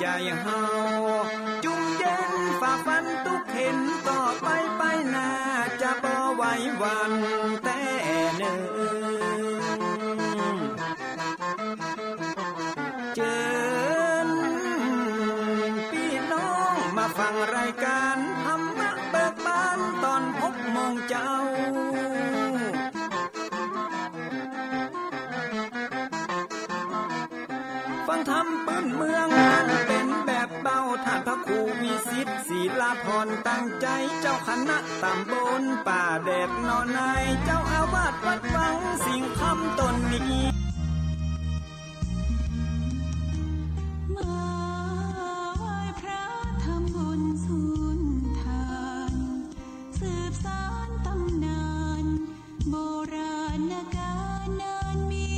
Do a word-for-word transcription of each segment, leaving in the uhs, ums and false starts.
ใจ๋เฮา จุ่มเย็นฝ่าฟันตุ๊กเข็ญ ต่อไปไปหน้าจะบ่ไหวหวั่นแต๊เน่อ เจิญปี้น้องมาฟังรายก๋านธรรมะเบิกบานต๋อนหกโมงเจ๊า ฟังธรรมปื้นเมืองอันเป๋นแบบเบ้า ต้านพระครูวิสิทธิ์ ศิลาภรณ์ ตั้งใจ๋ เจ้าคณะต๋ำบลป่าแดดหนอใน เจ้าอาวาสวัดวังสิงห์คำต๋นนี้ มาไหว้พระทำบุญสุนทาน สืบสานต๋ำนาน โบราณกาลนานมี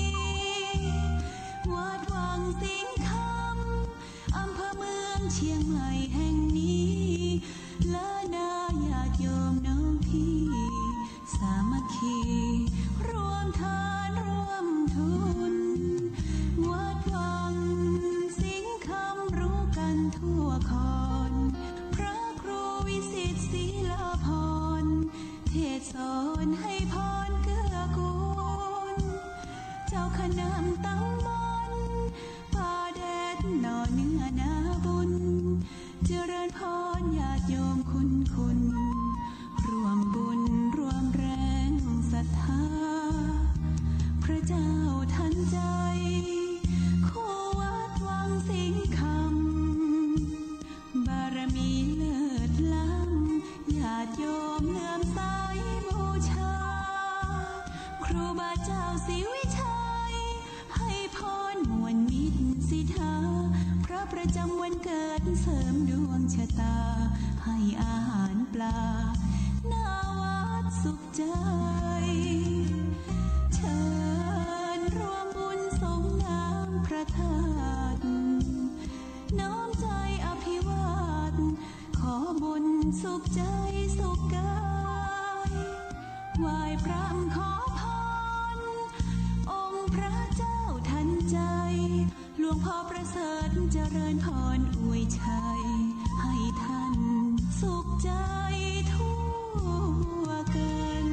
วัดวังสิงห์คำ อำเภอเมืองเชียงใหม่แห่งนี้ และนาญาติโยมน้องพี่ สามัคคี ร่วมทานร่วมทุน วัดวังสิงห์คำรู้กันทั่วคอน พระครูวิสิทธิ์ศิลาภรณ์ เทศน์สอนให้พรเกื้อกูล เจ้าคณะต๋ำบลป่าแดดหนอเนื้อนาบุญ เจริญพรญาติโยมคุณคุณ ร่วมบุญร่วมแรงศรัทธา พระเจ้าทันใจ คู่วัดวังสิงห์คำ บารมีเลิศล้ำ ญาติโยมเลื่อมใสบูชา ครูบาเจ้าศรีวิชัย ให้พรม่วนมิตรสิทธา พระประจำวันเกิดเสริมดวงชะตา ให้อาหารปลา หน้าวัดสุขใจ เชิญร่วมบุญสรงน้ำพระธาตุ น้อมใจอภิวาท ขอบุญสุขใจสุขกาย ไหว้พระขอพร องค์พระเจ้าทันใจ หลวงพ่อประเสริฐเจริญพรอวยชัย ให้ท่านสุขใจทั่วกัน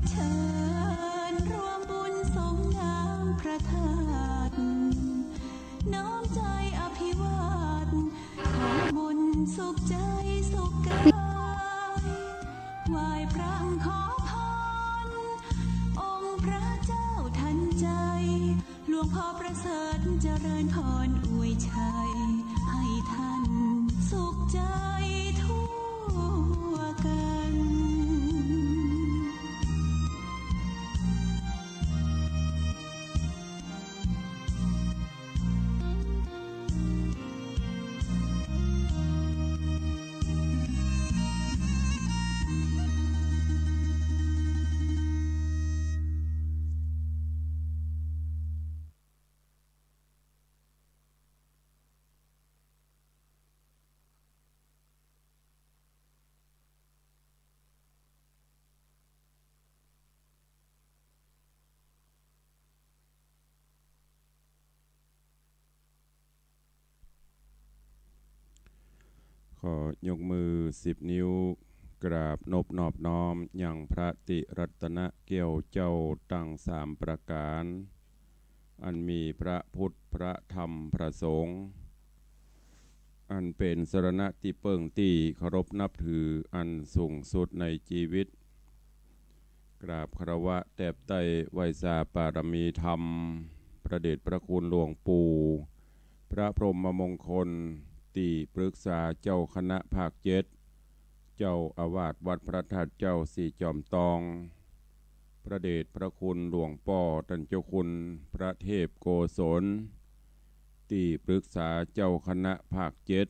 เชิญร่วมบุญสรงน้ำพระธาตุ น้อมใจอภิวาท ขอบุญสุขใจสุขกาย ไหว้พระขอพร องค์พระเจ้าทันใจ หลวงพ่อประเสริฐเจริญพรอวยชัย ให้ท่านสุขใจทั่วกันขอยกมือสิบนิ้ว กราบนบนอบน้อมยังพระติรัตนเกี้ยวเจ้าตังสามประก๋าน อันมีพระพุทธ พระธรรม พระสงฆ์ อันเป๋นสรณะตี้เปิ้งตี้เคารพนับถืออันสูงสุดในจีวิต กราบคารวะแตบใต้ไหว้สาปารมีธรรม พระเดชพระคุณหลวงปู่ พระพรหมมงคล ตี้ปรึกษาเจ้าคณะภาคเจ็ด เจ้าอาวาสวัดพระธาตุเจ้าสี่จอมตอง พระเดชพระคุณหลวงป้อต้านเจ้าคุณพระเทพโกศล ตี้ปรึกษาเจ้าคณะภาคเจ็ด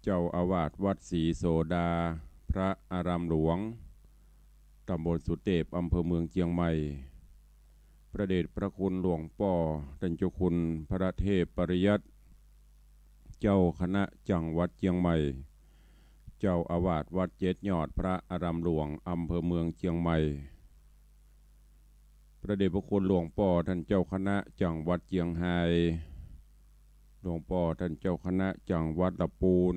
เจ้าอาวาสวัดศรีโสดา พระอารามหลวง ตำบลสุเตพ อำเภอเมืองเจียงใหม่ พระเดชพระคุณหลวงป้อต้านเจ้าคุณพระเทพปริยัติ เจ้าคณะจังหวัดเจียงใหม่ เจ้าอาวาสวัดเจ็ดยอด พระอารามหลวง อำเภอเมืองเจียงใหม่ พระเดชพระคุณหลวงป้อต้านเจ้าคณะจังหวัดเจียงฮาย หลวงป้อต้านเจ้าคณะจังหวัดละปูน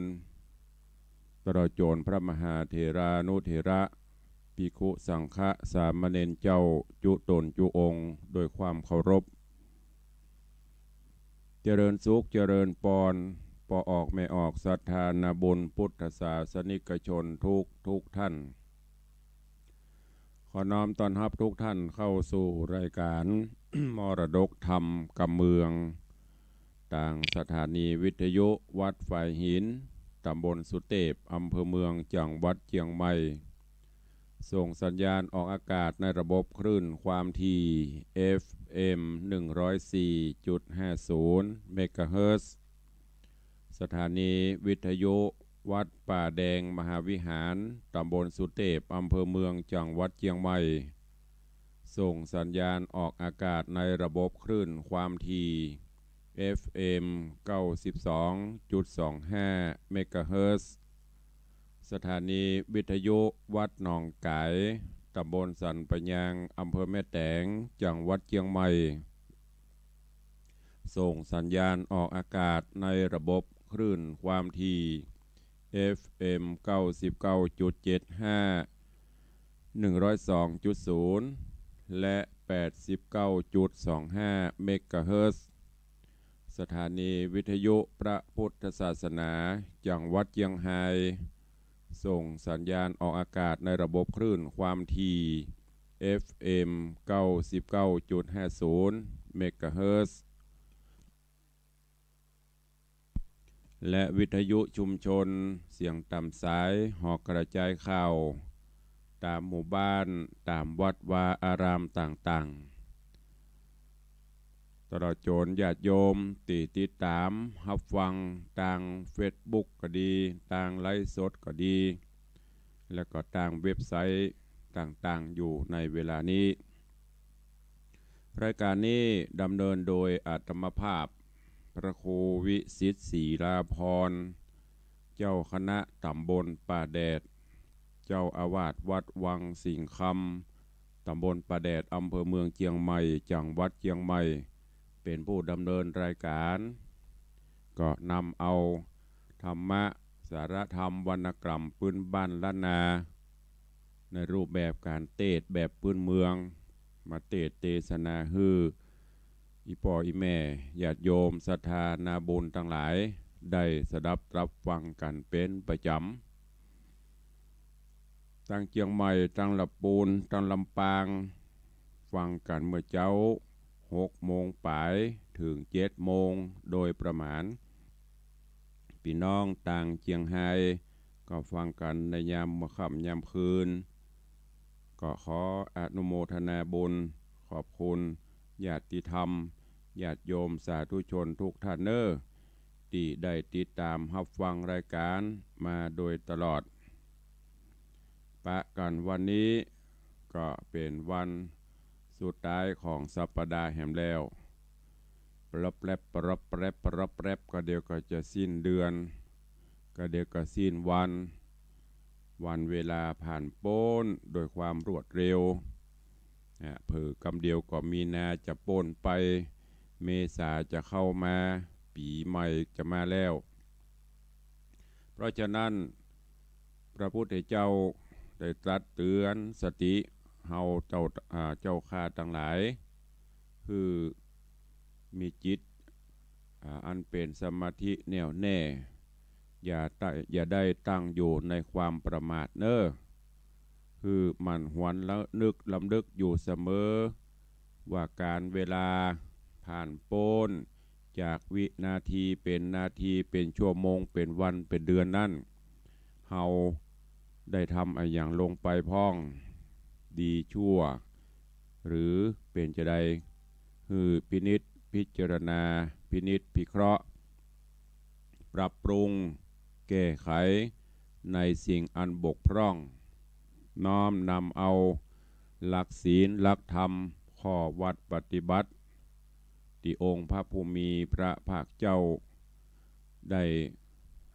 ตลอดจนพระมหาเถรานุเถระ ภิกขุสังฆะ สามเณรเจ้า จุ๊ต๋นจุ๊องค์ โดยความเคารพ เจริญสุข เจริญปอน ป้อออกแม่ออก ศรัทธานาบุญ พุทธศาสนิกชนทุกทุกท่าน ขอน้อมต้อนฮับทุกท่านเข้าสู่รายการ มรดกธรรมกำเมือง ตางสถานีวิทยุวัดฝายหิน ตำบลสุเตพ อำเภอเมือง จังหวัดเจียงใหม่ ส่งสัญญาณออกอากาศในระบบคลื่นความถี่ เอฟเอ็ม หนึ่งร้อยสี่จุดห้าศูนย์ เมกะเฮิรตซ์ สถานีวิทยุวัดป่าแดงมหาวิหาร ตำบลสุเตพ อำเภอเมือง จังหวัดเจียงใหม่ ส่งสัญญาณออกอากาศในระบบคลื่นความถี่ เอฟเอ็ม เก้าสิบสองจุดสองห้า เมกะเฮิรตซ์ สถานีวิทยุวัดหนองก๋าย ตำบลสันป่ายาง อำเภอแม่แตง จังหวัดเจียงใหม่ ส่งสัญญาณออกอากาศในระบบคลื่นความถี่ เอฟเอ็ม เก้าสิบเก้าจุดเจ็ดห้า หนึ่งร้อยสองจุดศูนย์ และ แปดสิบเก้าจุดสองห้า เมกะเฮิรตซ์ สถานีวิทยุพระพุทธศาสนา จังหวัดเจียงฮาย ส่งสัญญาณออกอากาศในระบบคลื่นความถี่ เอฟเอ็ม เก้าสิบเก้าจุดห้าศูนย์ เมกะเฮิรตซ์ และวิทยุชุมชนเสียงต๋ามสาย หอกกระจายข่าว ต๋ามหมู่บ้าน ต๋ามวัดวาอารามต่างๆ ตลอดจนญาติโยมตี้ติดต๋ามฮับฟังตางเฟซบุ๊กก็ดี ตางไลฟ์สดก็ดี และก็ตางเว็บไซต์ต่างๆ อยู่ในเวลานี้ รายการนี้ดำเนินโดยอาตมาภาพ พระครูวิสิทธิ์ ศิลาภรณ์ เจ้าคณะตำบลป่าแดด เจ้าอาวาสวัดวังสิงห์คำ ตำบลป่าแดด อำเภอเมืองเจียงใหม่ จังหวัดเจียงใหม่ เป๋นผู้ดำเนินรายการ ก็นำเอาธรรมะ สาระธรรม วรรณกรรมพื้นบ้านล้านนา ในรูปแบบก๋านเตสน์แบบพื้นเมือง มาเตสน์เตสนาหื้อ อี่ป้ออี่แม่ ญาติโยมศรัทธานาบุญตังหลาย ได้สดับรับฟังกั๋นเป๋นประจ๋ำ ตางเจียงใหม่ ตางละปูน ตางลำปาง ฟังกั๋นเมื่อเจ๊า หกโมงป๋าย เถิงเจ็ดโมง โดยประมาณ ปี้น้องตางเจียงฮาย ก็ฟังกั๋นในยามเมื่อค่ำยามคืน ก็ขออนุโมทนาบุญ ขอบคุณญาติธรรม ญาติโยมสาธุชนทุกท่านเน่อ ตี้ได้ติดต๋ามฮับฟังรายการมาโดยตลอด ปะกั๋นวันนี้ก็เป๋นวันสุดท้ายของสัปดาห์แหมแล้ว ปรับแปรบ ปรับแปรบ ปรับแปรบ ก็เดี๋ยวก็จะสิ้นเดือน ก็เดี๋ยวก็สิ้นวัน วันเวลาผ่านป๊นโดยความรวดเร็ว อ่ะ เผลอกำเดียวก็มีนาจะป๊นไป เมษาจะเข้ามา ปี๋ใหม่จะมาแล้ว เพราะฉะนั้น พระพุทธเจ้าได้ตรัสเตือนสติเฮาเจ้า อ่า เจ้าข้าตังหลาย หื้อมีจิต อ่า อันเป๋นสมาธิแน่วแน่ อย่าได้ อย่าได้ตั้งอยู่ในความประมาทเน่อ หื้อหมั่นหวนระนึกรำลึกอยู่เสมอ ว่าก๋าลเวลาผ่านป๊นจากวินาทีเป๋นนาที เป๋นชั่วโมง เป๋นวัน เป๋นเดือนนั้น เฮาได้ทำอะหยังลงไปพ่อง ดีชั่ว หรือเป๋นจาใด หื้อพินิจพิจารณา พินิจพิเคราะห์ ปรับปรุง แก้ไขในสิ่งอันบกพร่อง น้อมนำเอาหลักศีล หลักธรรม ข้อวัตรปฏิบัติ ตี้องค์พระผู้มีพระภาคเจ้าได้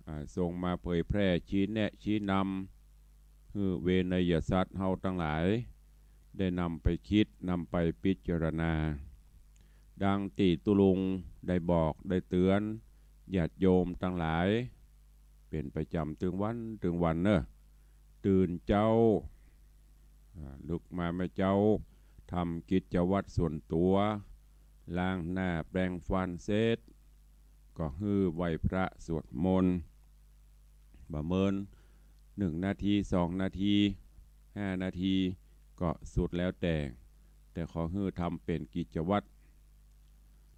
อ่า ทรงมาเผยแพร่ ชี้แนะ ชี้นำ หื้อเวไนยสัตว์เฮาตังหลาย ได้นำไปกึ๊ด นำไปพิจารณา ดังตี้ตุ๊ลุงได้บอกได้เตือนญาติโยมตังหลาย เป๋นประจ๋ำตึงวันตึงวันเน่อ ตื่นเจ๊า อ่า ลุกมาแม่เจ๊า ทำกิจวัตรส่วนตั๋ว ล้างหน้าแปรงฟันเสร็จ ก็หื้อไหว้พระสวดมนต์ บ่าเมินหนึ่งนาที สองนาที ห้านาที ก็สุดแล้วแต่ แต่ขอหื้อทำเป๋นกิจวัตร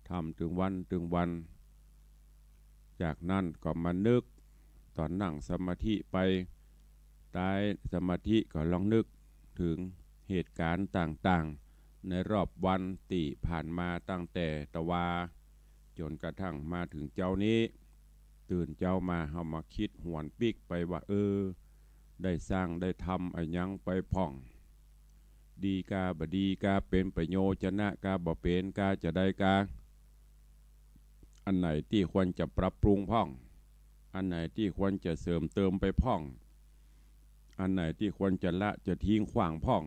ทำตึงวันตึงวัน จากนั้นก็มานึก ต๋อนนั่งสมาธิไป ใต้สมาธิก็ลองนึกเถิงเหตุก๋ารณ์ต่างๆ ในรอบวันตี้ผ่านมาตั้งแต่ตะวา จ๋นกระทั่งมาเถิงเจ๊านี้ ตื่นเจ๊ามาเฮามาคิดหวนปิ๊กไปว่า เออ ได้สร้างได้ทำอะหยังไปพ่อง ดีกาบ่ดีกา เป๋นประโยชนะกาบ่เป๋นกา จะใดกา อันไหนตี้ควรจะปรับปรุงพ่อง อันไหนตี้ควรจะเสริมเติมไปพ่อง อันไหนตี้ควรจะละจะทิ้งขว้างพ่อง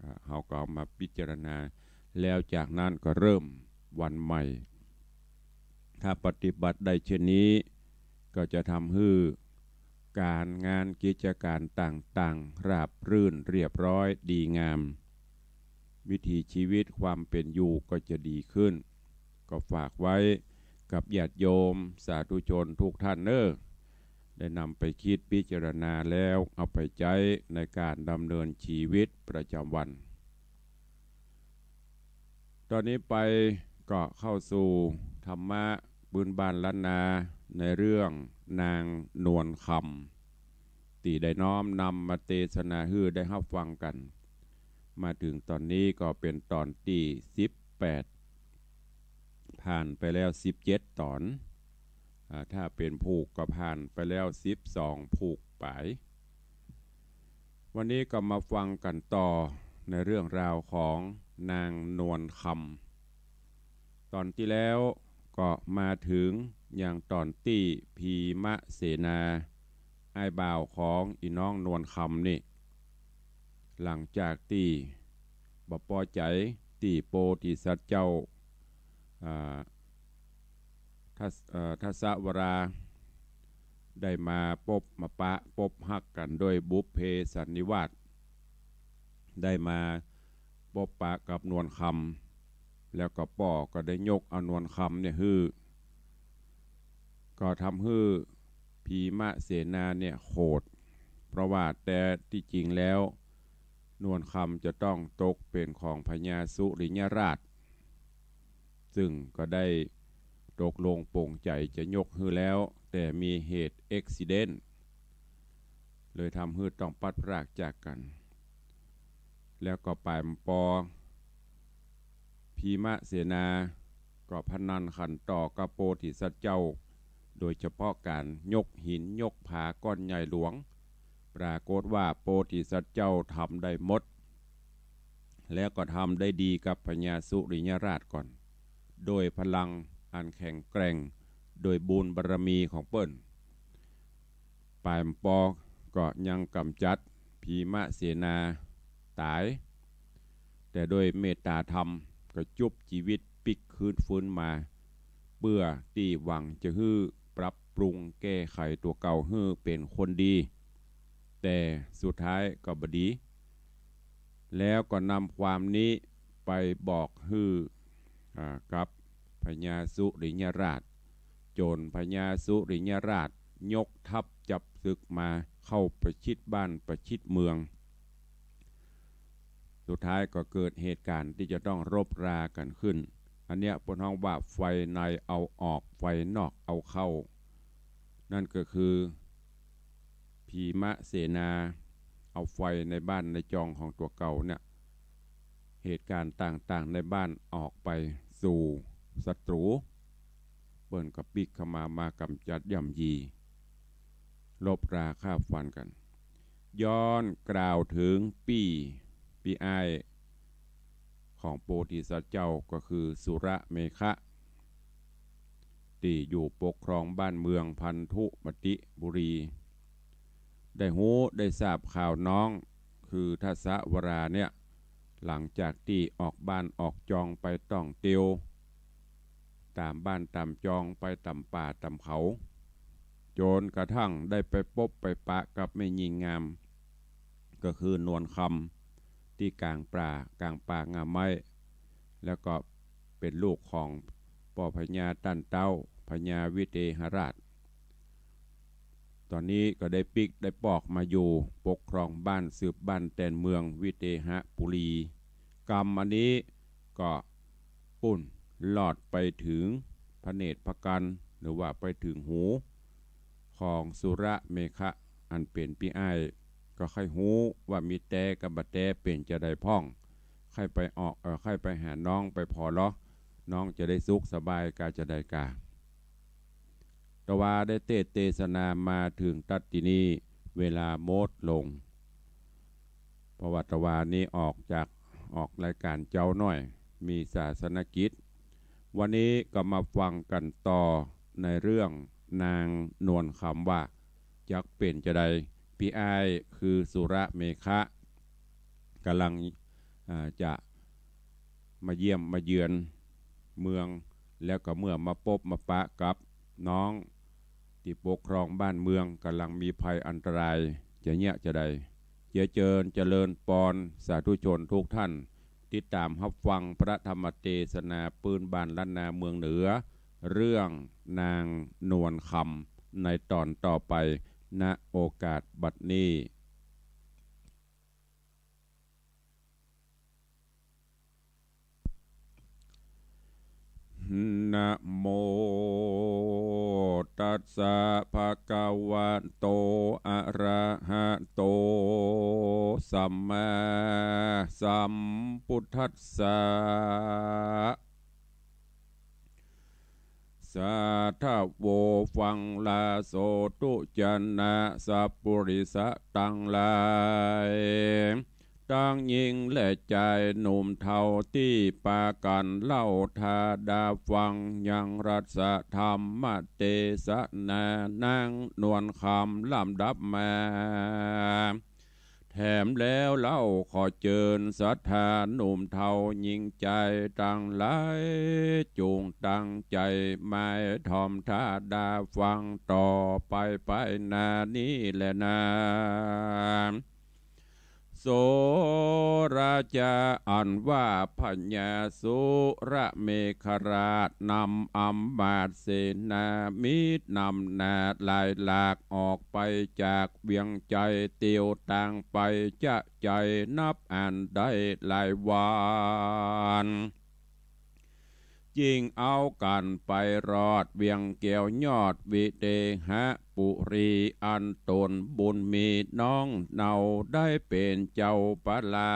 อ่า เฮาก็เอามาพิจารณา แล้วจากนั้นก็เริ่มวันใหม่ ถ้าปฏิบัติได้เช่นนี้ ก็จะทำหื้อก๋านงานกิจก๋านต่างๆ ราบรื่นเรียบร้อยดีงาม วิถีชีวิตความเป๋นอยู่ก็จะดีขึ้น ก็ฝากไว้กับญาติโยมสาธุชนทุกท่านเน่อ ได้นำไปกึ๊ดพิจารณาแล้วเอาไปใจ๊ในก๋านดำเนินชีวิตประจ๋ำวัน ต๋อนนี้ไปก็เข้าสู่ธรรมะปื้นบ้านล้านนา ในเรื่องนางนวลคำ ตี้ได้น้อมนำมาเตสนาหื้อได้ฮับฟังกั๋น มาเถิงต๋อนนี้ก็เป๋นต๋อนตี้สิบแปด ผ่านไปแล้วสิบเจ็ดต๋อน อ่า ถ้าเป๋นผูกก็ผ่านไปแล้วสิบสองผูกป๋าย วันนี้ก็มาฟังกั๋นต่อในเรื่องราวของนางนวลคำ ต๋อนตี้แล้วก็มาเถิงยังต๋อนตี้พีมะเสนา อ้ายบ่าวของอี่น้องนวลคำนี่ หลังจากตี้บ่ปอใจ๋ตี้โปธิสัตว์เจ้า อ่า ทัส- เอ่อ ทัสสวรา ได้มาปบมาปะปบฮักกั๋นโดยบุพเพสันนิวาส ได้มาปบปะกับนวลคำ แล้วก็ป้อก็ได้ยกเอานวลคำเนี่ยหื้อ ก็ทำหื้อพีมะเสนาเนี่ยโขด เพราะว่าแต๊ตี้จริงแล้ว นวลคำจะต้องตกเป๋นของพญาสุริยราช ซึ่งก็ได้ตกลงปลงใจ๋จะยกหื้อแล้ว แต่มีเหตุอุบิเหตุ เลยทำหื้อต้องพลัดพรากจากกั๋น แล้วก็ป๋ายปอ พีมะเสนา ก็พนันขันต่อกับโปธิสัตว์เจ้า โดยเฉพาะก๋านยกหินยกผาก้อนใหญ่หลวง ปรากฏว่าโปธิสัตว์เจ้าทำได้หมด แล้วก็ทำได้ดีกับพญาสุริยราชก่อน โดยพลังอันแข็งแกร่ง โดยบุญบารมีของเปิ้น ป๋ายปอก็ยังก๋ำจัดพีมะเสนาต๋าย แต่โดยเมตต๋าธรรมก็จุบจีวิตปิ๊กคืนฟื้นมา เปื้อตี้หวังจะหื้อปรับปรุงแก้ไขตั๋วเก่าหื้อเป๋นคนดี แต่สุดท้ายก็บ่ดี แล้วก็นำความนี้ไปบอกหื้อ อ่า กับพญาสุริยราช จ๋นพญาสุริยราชยกทัพจับศึกมาเข้าประชิดบ้านประชิดเมือง สุดท้ายก็เกิดเหตุก๋ารณ์ตี้จะต้องรบรากั๋นขึ้น อันเนี้ยเปิ้นฮ้องว่าไฟในเอาออก ไฟนอกเอาเข้า นั่นก็คือ พีมะเสนาเอาไฟในบ้านในจองของตั๋วเก่าเนี่ย เหตุก๋ารณ์ต่างๆ ในบ้านออกไปสู่ศัตรู๋ เปิ้นก็ปิ๊กเข้ามา มาก๋ำจัดย่ำยี ลบราฆ่าฟันกั๋น ย้อนกล่าวเถิงปี้ ปี้อ้ายของโพธิสัตว์เจ้าก็คือสุรเมขะ ตี้อยู่ปกครองบ้านเมืองพันธุมติบุรี ได้ฮู้ได้ทราบข่าวน้องคือทศวราเนี่ย หลังจากตี้ออกบ้านออกจองไปต่องเตียว ต๋ามบ้านต๋ามจองไปต๋ามป่าต๋ามเขา จ๋นกระทั่งได้ไปปบไปปะกับแม่ญิงงาม ก็คือนวลคำ ตี้ก๋างป่า ก๋างป่าง่าไม้ แล้วก็เป๋นลูกของป้อพญาต้านเต๊า พญาวิเตหราช ต๋อนนี้ก็ได้ปิ๊กได้ปอกมาอยู่ปกครองบ้านสืบบ้านแตนเมืองวิเตหปุรี กำอันนี้ก็ปุ้นลอดไปเถิงพระเนตรพระกัณฑ์ หรือว่าไปเถิงหูของสุรเมขะ อันเป๋นปี้อ้าย ก็ใค่ฮู้ว่ามีแต๊กับบ่แต๊เป๋นจาใดพ่อง ใค่ไปออก เอ่อ ใค่ไปหาน้องไปผ่อลอ น้องจะได้สุขสบายกาจาใดกา ตะวาได้เตสน์เตสนามาเถิงตั๊ดตี้นี้ เวลาหมดลง เพราะว่าตะวานี้ออกจาก ออกรายก๋านเจ๊าหน้อย มีศาสนกิจ วันนี้ก็มาฟังกั๋นต่อในเรื่องนางนวลคำว่า จักเป๋นจาใด ปี้อ้ายคือสุรเมขะ ก่ำลัง อ่า จะมาเยี่ยมมาเยือนเมือง แล้วก็เมื่อมาปบมาปะกับน้องตี้ปกครองบ้านเมือง ก่ำลังมีภัยอันตราย จะเยียะจาใด เจียะเจิญเจริญปอน สาธุชนทุกท่าน ติดต๋ามฮับฟังพระธรรมเตสนาปื้นบ้านล้านนาเมืองเหนือ เรื่องนางนวลคำ ในต๋อนต่อไป ณ โอกาสบัดนี้ นะโมตัสสะ ภะคะวะโต อะระหะโต สัมมาสัมพุทธัสสะ สาธะโว ฟังลาโส ทุจนะสัปปุริสะตังหลาย ตังญิงและจายหนุ่มเฒ่าตี้ปากั๋นเล่าถาดาฟังยังรัสธรรมเตสนานางนวลคำลำดับมา แถมแล้วเล่าขอเจิญศรัทธาหนุ่มเฒ่าญิงจายตังหลาย จุ่งตั้งใจ๋หมายถ่อมถาดาฟังต่อไปไปหน้านี้แลนา โสราจาอันว่าพญาสุรเมขราชนำอำมาตย์เสนามิตรนำหน้าหลายหลากออกไปจากเวียงใจ๋เตียวตางไปจะใจ๋นับอันได้หลายวัน จึงเอากั๋นไปรอดเวียงแก้วยอดวิเตหปุรี อันต๋นบุญมีน้องเนาได้เป๋นเจ้าปาลา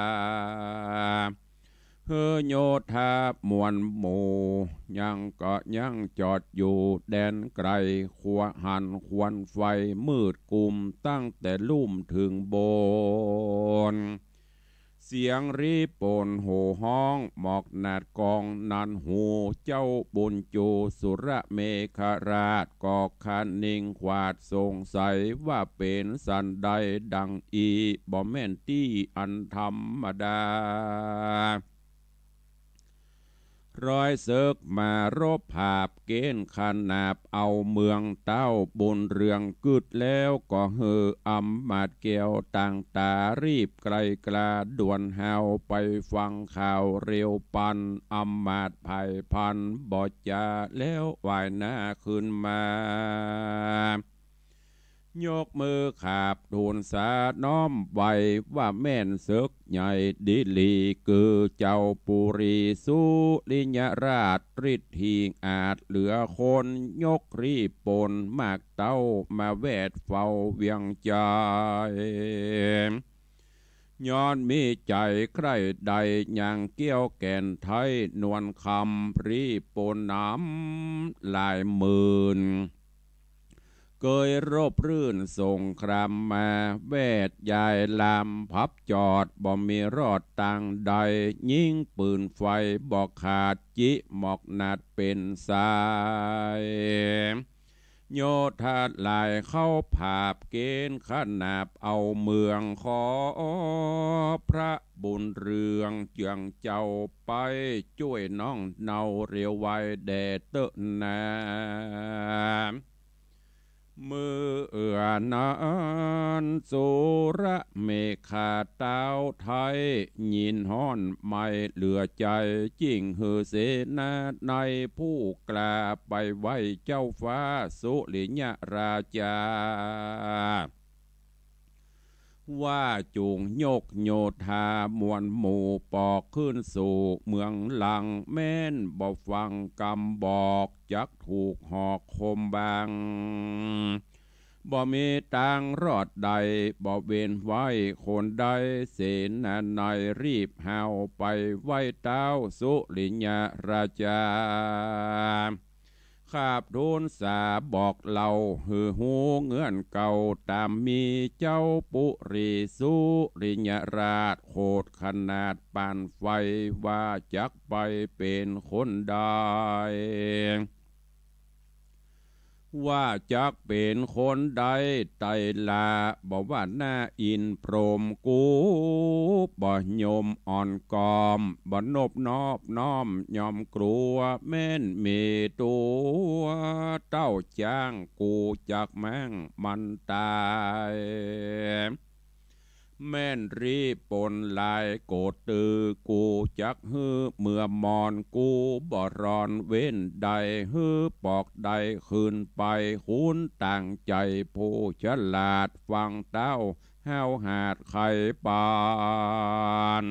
เฮอโยธามวลหมู่ ยังก็ยังจอดอยู่แดนไก๋ ควรหันควันไฟมืดกุมตั้งแต่ลุ่มเถิงบน เสียงรีบป่นโห่ฮ้องหมอกหนาดกองนันหู เจ้าบุญจูสุรเมขราชก็คะนิงขวาดสงสัยว่าเป๋นสันใดดังอี้ บ่แม่นตี้อันธรรมดา ร้อยเสิกมารบหาบเก๋ณฑ์ขนาบเอาเมือง เต้าบุญเรืองกึ๊ดแล้วก็หื้ออำมาตย์แก้วต่างต๋ารีบไกลกล้าด่วนฮาวไปฟังข่าวเร็วปัน อำมาตย์ไพร่พันบ่จ๋าแล้วหวายหน้าขึ้นมา ยกมือขาบทูลสาน้อมไหว้ว่าแม่นเสิกใหญ่ดีหลี คือเจ้าปุรีสุริยราชฤทธิ์หี่อาจเหลือคน ยกรีบป่นมากเต้ามาแวดเฝ้าเวียงใจ๋ ย้อนมีใจ๋ใคร่ใด่ยังแก้วแก่นไท้นวลคำ รีบป่นนำหลายหมื่น เกยรบรื่นสงครามมา แวดยายลามพับจอด บ่มีรอดตางใด ยิงปืนไฟบ่ขาด จิหมอกหนาดเป๋นสาย โยธาหลายเข้าผาบ เก๋ณฑ์ขนาบเอาเมือง ขอพระบุญเรืองเจืองเจ้าไป จ้วยน้องเนาเร็วไวแด่เต๊อะนา เมื่อนั้นสุรเมขาต้าวไทย ยินฮ้อนไหม้เหลือใจ๋ จึ่งหื้อเสนาในผู้กล้า ไปไหว้เจ้าฟ้าสุริยราชา ว่าจุ่งยกโยธามวลหมู่ปอกขึ้นสู่เมืองหลวง แม้นบ่ฟังกำบอก จักถูกหอกคมบัง บ่มีตางรอดใด บ่เว้นไว้คนใด เสนาในรีบฮาวไปไหว้เต๊าสุริยราชา ขาบทูลสาบอกเล่า หื้อฮู้เงื่อนเก่าต๋ามมี เจ้าปุรีสุริยราชโขดขนาดปานไฟ ว่าจักไปเป๋นคนใด ว่าจักเป๋นคนใด ไตรลาบ่ว่าหน้าอินทร์พรหม กูบ่ยมอ่อนกอม บ่นบนอบน้อมยอมกลัว แม้นมีตั๋วเต้าจ๊าง กูจักแม้งมันต๋าย แม้นรีบปนหลายโกรธตื้อ กูจักหื้อเมือมอน กูบ่รอนเว้นใด หื้อปอกใดคืนไป คุณตั้งใจ๋ผู้ฉลาด ฟังเต๊าห้าวหาดไขปาน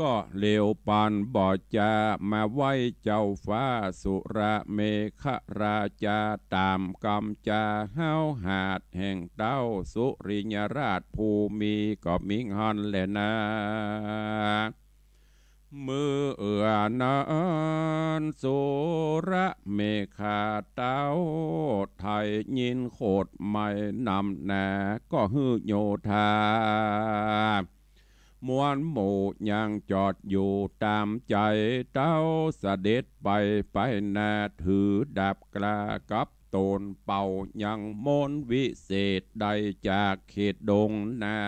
ก็เร็วปานบ่จา มาไหว้เจ้าฟ้าสุรเมขราชา ต๋ามกำจาห้าวหาดแห่งเต๊าสุริยราชผู้มี ก็มีหั้นแลนา เมื่อนั้นสุรเมขาต้าวไทย ยินโขดไหม้นำหนา ก็หื้อโยธา มวลหมู่ยังจอดอยู่ต๋ามใจ๋ เต๊าเสด็จไปไปหน้า ถือดาบกล้ากับโตนเป่า ยังมนต์วิเศษได้จากเขตดงนา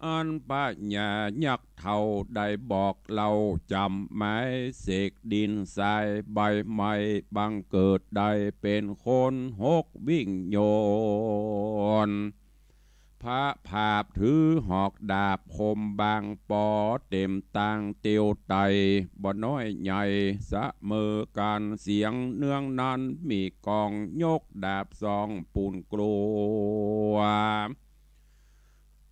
อันพญายักษ์เฒ่าได้บอกเล่าจ๋ำหมาย เสกดินทรายใบไม้บังเกิดได้เป๋นคน หกวิ่งโยน พระผาบถือหอกดาบคมบางปอ เต๋มตางเตียวไต บ่น้อยใหญ่เสมอกั๋น เสียงเนืองนั้นมีก้อง ยกดาบส่องปูนกลัว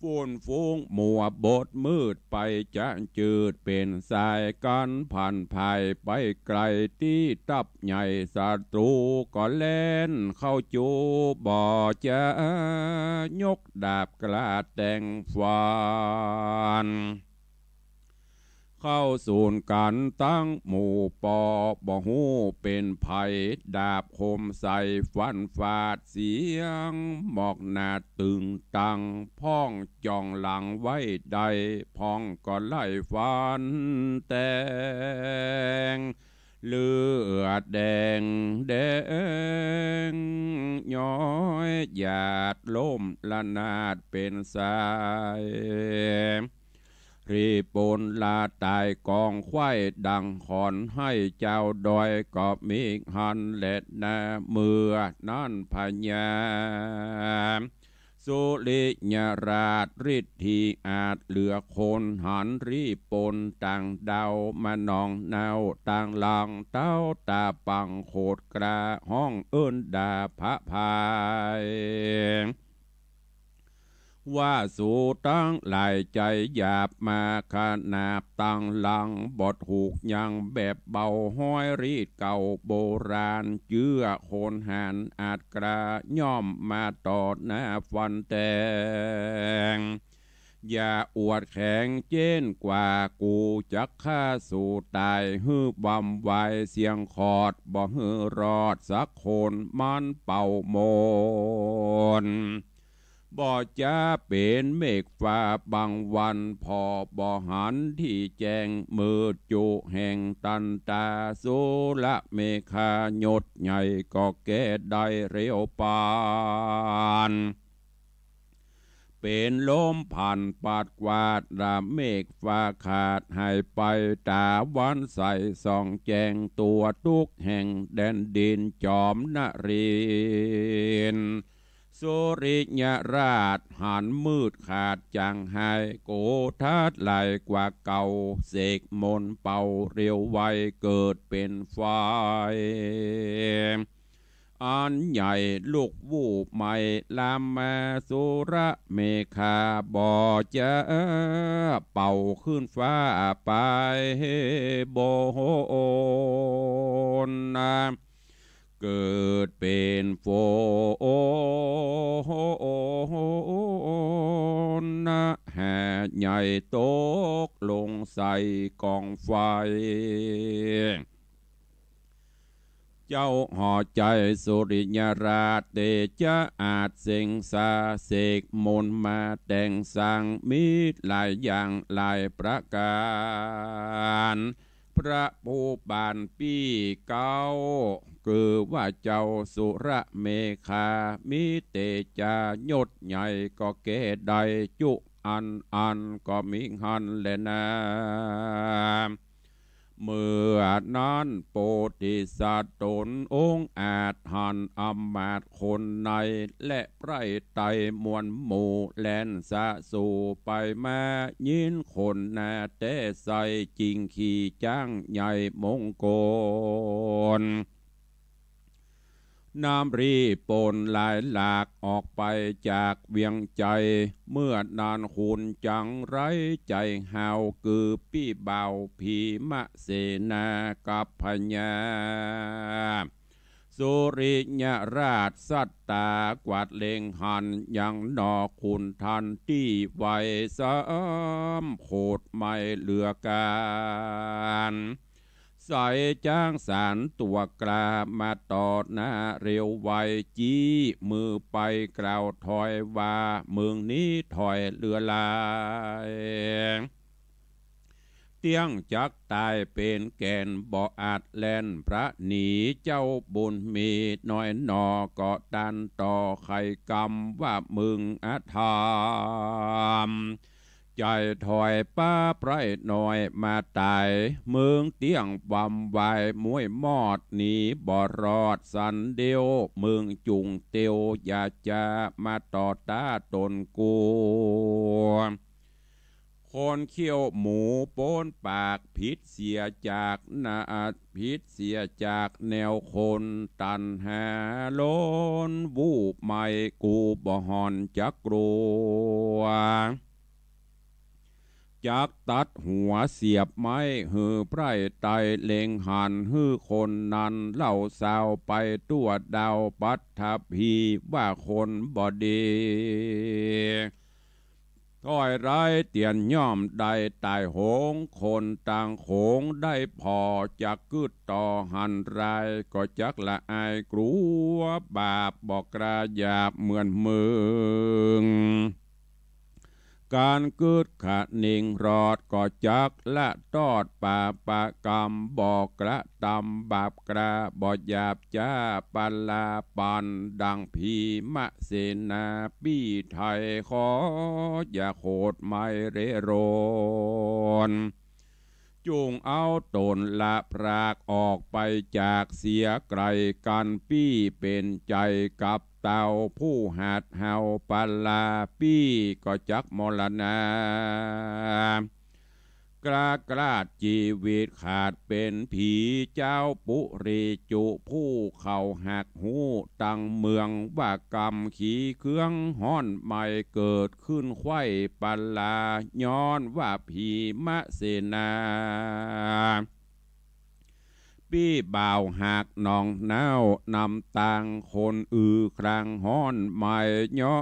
ฝุ่นฟุ้งมัวบดมืดไปจะจืด เป๋นสายกั๋นผันผายไปไก๋ ตี้ตับใหญ่ศัตรูก็แล่นเข้าจู บ่จะยกดาบกล้าแต่งฟัน เข้าสูนกั๋นตังหมู่ปอ บ่ฮู้เป๋นใผ ดาบคมใส่ฟันฟาด เสียงหมอกหนาตึงตัง พ่องจ่องหลังไว้ได้ พ่องก็ไล่ฟันแตง เลือดแดงแดง ย้อยหยาดล้มระนาดเป๋นสาย รีบปนลาต๋ายก๋องไขว้ดังขอน ไห้เจ้าดอยก็มีหั้นแลนา เมื่อนั้นพญาสุริยราชฤทธิอาจเหลือคน หันรีบปนต่างดาว มาหนองเนาตางหลัง เต๊าต๋าปังโขดกล้า ฮ้องเอิ้นด่าพระพาย ว่าสูตังหลายใจ๋หยาบมา ขนาบตางหลังบ่ถูกยัง แบบเบาฮ้อยรีดเก่าโบราณ เจื้อคนหาญอาจกล้า ย่อมมาต่อหน้าฟันแตง อย่าอวดแข็งเจ๊นกว่า กูจักฆ่าสูต๋าย หื้อวำวายเสี้ยงขอด บ่หื้อรอดสักคน มันเป่าหม่น บ่จ๋าเป๋นเมฆฟ้าบางวัน ผ่อบ่หันตี้แจ้ง มืดจุแห่งตันต๋า สุรเมขายศใหญ่ก็แก้ได้เร็วปาน เป๋นลมผ่านปาดกวาด ละเมฆฟ้าขาดหายไป ต๋าวันใสส่องแจ้ง ตั๋วตุ๊กแห่งแดนดิน จอมนรินทร์ สุริยราชหันมืดขาดจ๋างหาย โกธาตุไหลกว่าเก่า เสกมนต์เป่าเร็วไว เกิดเป๋นไฟอันใหญ่ลุกวูบไหม้ ลามมาสุรเมขา บ่จ๋าเป่าขึ้นฟ้าไป บ่หนนะ เกิดเป๋นฝนนะ หาใหญ่ตกลงใส่ก๋องไฟ เจ้าหอใจ๋สุริยราช เตจ๊ะอาจเสงสา เสกมนต์มาแต่งสร้าง มีหลายอย่างหลายประก๋าน พระผู้บานปี้เก๊า คือว่าเจ้าสุรเมขา มีเตจายศใหญ่ก็แก้ได้จุอันอัน ก็มีหั้นแลนา เมื่อนั้นโพธิสัตว์ต๋นองค์อาจ หันอำมาตย์คนใน และไพร่ไตรมวลหมู่ แล่นสะสู่ไปมา ยินคนนาแต๊ใส่ จิ่งขี่จ๊างใหญ่มงคล นำรีบปนหลายหลากออกไปจากเวียงไจ เมื่อนั้นขุนจังไรใจ๋ห้าว คือปี้บ่าวพีมเสนากับพญาสุริยราช สัตต๋ากวาดเล็งหัน ยังหนอขุนทันตี้ไว ซ้ำโขดไหม้เหลือกาญ ใส่จ๊างสานตั๋วกล้า มาต่อหน้าเร็วไว จี๊มือไปกล่าวถอยว่า เมืองนี้ถอยเหลือหลาย เตี้ยงจักต๋ายเป๋นแก่น บ่อาจแล่นพระหนี เจ้าบุญมีน้อยหนอ ก็ตันต่อไขกรรม ว่าเมืองอธรรม ใจ๋ถอยป๊าไพร่น้อยมาต๋าย เมืองเตี้ยงวำวายม้วยมอด หนีบ่รอดสันเดียว เมืองจุ่งเตียว อย่าจะมาต่อต้านต๋นกู คนเขี้ยวหมูป๊นปาก ผิดเสียจากนา ผิดเสียจากแนวคน ตัณหาล้น วูบไหม้กูบ่ห่อนจักกลัว จักตัดหัวเสียบไม้ หื้อไพร่ไตรเล็งหัน หื้อคนนั้นเล่าซาวไปทั่วดาวปัฐภี ว่าคนบ่ดี ถ้อยร้ายเตียนย่อมได้ต๋ายโหง คนตางโขงได้ผ่อ จักกึ๊ดต่อหันราย ก็จักละอายกลัวบาป บ่กล้าหยาบเหมือนมึง ก๋านกึ๊ดขะนิงรอด ก็จักละตอดปาปะกรรม บ่กระตำบาปกล้า บ่หยาบจ๊าปลาปัน ดังพีมเสนาปี้ไทย ขออย่าโขดไหม้เร่ร่อน จุ่งเอาต๋นละพรากออกไปจากเสียไก๋กั๋น ปี้เป๋นใจ๋กับเต้าผู้หัดเห่าปลา ปี้ก็จักมรณา กล้ากลาดจีวิตขาดเป๋นผี เจ้าปุริจุผู้เขาหักฮู้ตังเมือง ว่ากำขีเครื่องฮ้อนไหม้ เกิดขึ้นไขว้ปลา ย้อนว่าพีมเสนา เ ปี้บ่าวหากหนองน้าว นำตางคนอือครางฮ้อนไหม้ ย้อ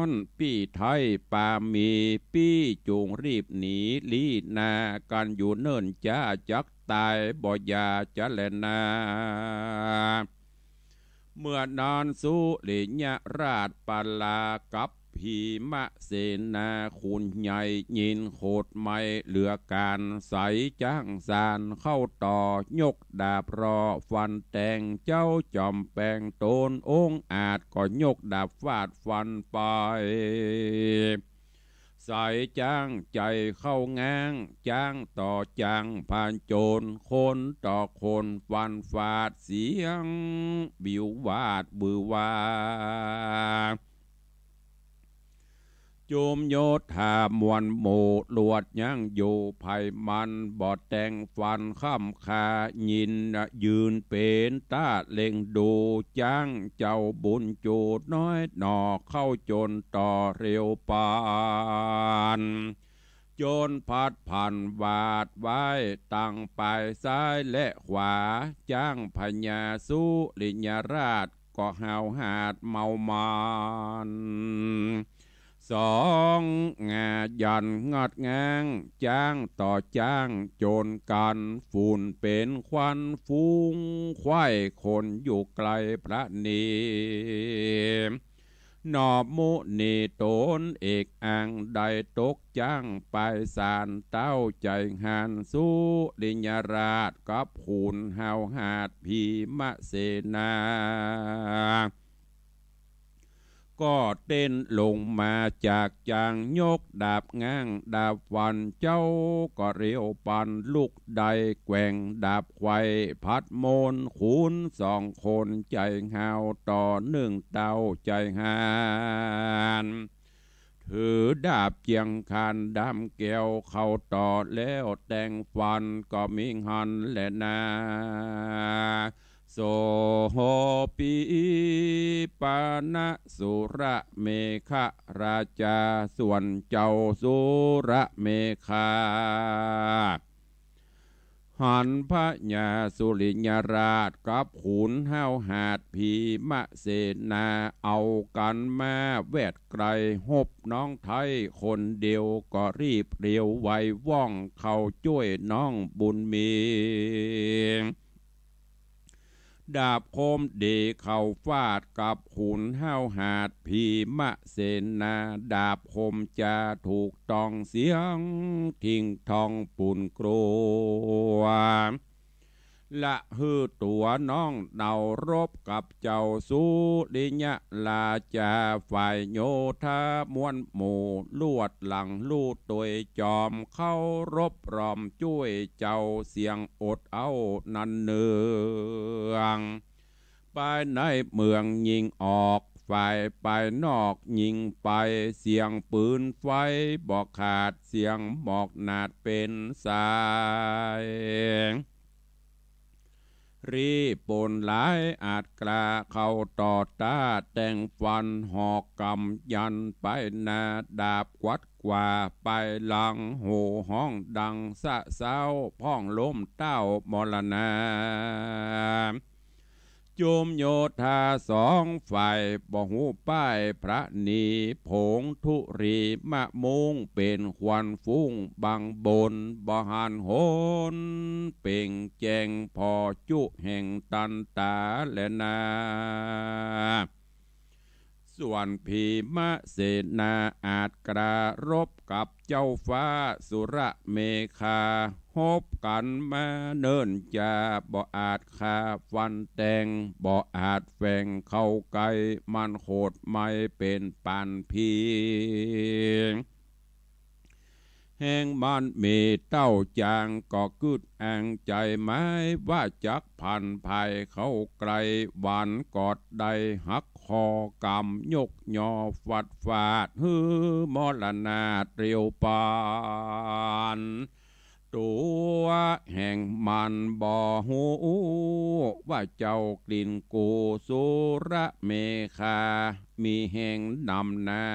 นปี้ไท้ปามี ปี้จุ่งรีบหนีลี้นา กั๋นอยู่เนิ่นจ้า จักต๋ายบ่อย่าจะแลนา เมื่อนั้นสุริยราชปลากับ พีมเสนาขุนใหญ่ ยินโขดไหม้เหลือก๋าน ใสจ๊างสานเข้าต่อ ยกดาบรอฟันแตง เจ้าจอมแปงต๋นองอาจ ก็ยกดาบฟาดฟันไป ใสจ๊างใจ๋เข้าง้าง จ๊างต่อจ๊างผจญ คนต่อคนฟันฟาด เสียงวิวาทวือวา จุมโยธามวลหมู่ ลวดยั้งอยู่ไผมัน บ่แตงฟันค่ำคา ยินยืนเป๋นต๋าเล็งดู จ๊างเจ้าบุญจูน้อยหน่อ เข้าจนต่อเร็วปาน จนพัดผันหวาดว้าย ตังปายซ้ายและขวา จ๊างพญาสุริยราช ก็ห้าวหาดเมามัน สองงายันงัดง้าง จ๊างต่อจ๊างจนกั๋น ฝุ่นเป๋นควันฟุ้ง ไขว้คนอยู่ไกลพระเนร หนอมุนีต๋นเอกอัง ได้ตกจ๊างปายสาน เต้าใจ๋หันสุริยราช กับขุนห้าวหาดพีมเสนา ก็เต้นลงมาจากจ๊าง ยกดาบง้างดาบฟัน เจ้าก็เร็วปันลุกได้ แกว่งดาบไขว่ผัดโมน ขุนสองคนใจ๋ห้าว ต่อนึ่งเต้าใจ๋หัน ถือดาบเจียงคานดำแก้ว เข้าต่อแล้วแตงฟัน ก็มีหั้นแลนา โสปีปานะสุรเมขราชา ส่วนเจ้าสุรเมขา หันพญาสุริยราชกับขุนห้าวหาดพีมเสนา เอากั๋นมาแวดใกล้ ฮบน้องไท้คนเดียว ก็รีบเร็วไวว่อง เข้าจ้วยน้องบุญมี ดาบคมดีเข้าฟาดกับขุนห้าวหาดพีมเสนา ดาบคมจ๋าถูกต้องเสียง ทิ้งท้องปูนกรัว ละหื้อตั๋วน้องเน่ารบกับเจ้าสุริยราชา ฝ่ายโยธามวลหมู่ ลวดหลังลู่ตวยจอม เข้ารบรอมจ้วยเจ้า เสียงอดเอานันเนือง ภายในเมืองยิ่งออก ฝ่ายภายนอกยิ่งไป เสียงปืนไฟบ่ขาด เสียงหมอกหนาดเป๋นสาย รีบปนหลายอาจกล้า เข้าต่อต้าแตงฟัน หอกกำยันไปหน้า ดาบกวัดกว่าไปหลัง โห่ฮ้องดังสะเซ้า พ่องล้มเต้ามรณา จุมโยธาสองฝ่าย บ่ฮู้ป้ายพระนี ผงธุลีมะมุง เป๋นควันฟุ้งบังบน บ่หันหนเป่งแจ้ง ผ่อจุแห่งตันต๋าแลนา ส่วนพีมเสนาอาจกล้ารบกับเจ้าฟ้าสุรเมขา ฮบกั๋นมาเนิ่นจ้า บ่อาจฆ่าฟันแตง บ่อาจแฝงเข้าใก้ มันโขดไหม้เป๋นปานผี แฮงมันมีเต้าจาง ก็กึ๊ดอังใจ๋หมายว่าจักผันภายเข้าใก้ หวันกอดได้หักคอกำ ยกยอฟัดฟาด หื้อมรณาเตียวปาน ตั๋วแห่งมันบ่ฮู้ ว่าเจ้ากลิ่นกูสุรเมขา มีแฮงนำหน้า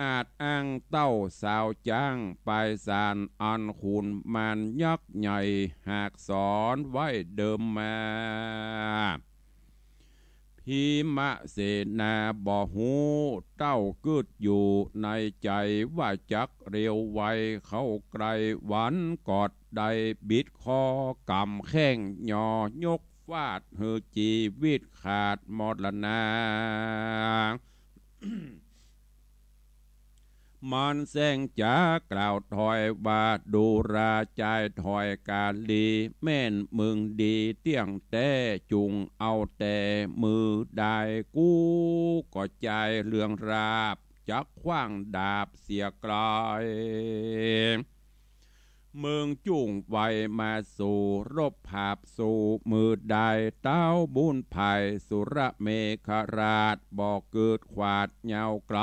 อาจอ้างเต้าสาวจ๊างปายสาร อันขุนมารยักษ์ใหญ่หากสอนไว้เดิมมา พีมเสนาบ่ฮู้เต้ากึ๊ดอยู่ในใจ๋ ว่าจักเร็วไวเข้าใกล้วัน กอดได้บิดคอกำแข้งหย่อยกฟาดหื้อจีวิตขาดมรณา มารแสงจ๋ากล่าวถอยว่า ดูราจายถอยกาลี แม่นมึงดีเตี้ยงแต๊ จุ่งเอาแต่มือดาย กูก็จายเลื่องราบ จักขว้างดาบเสียไกล มึงจุ่งไวมาสู่รบผาบสู่มือดาย เต้าบุญไพร่สุรเมขราช บ่เกิดขวาดยาวไกล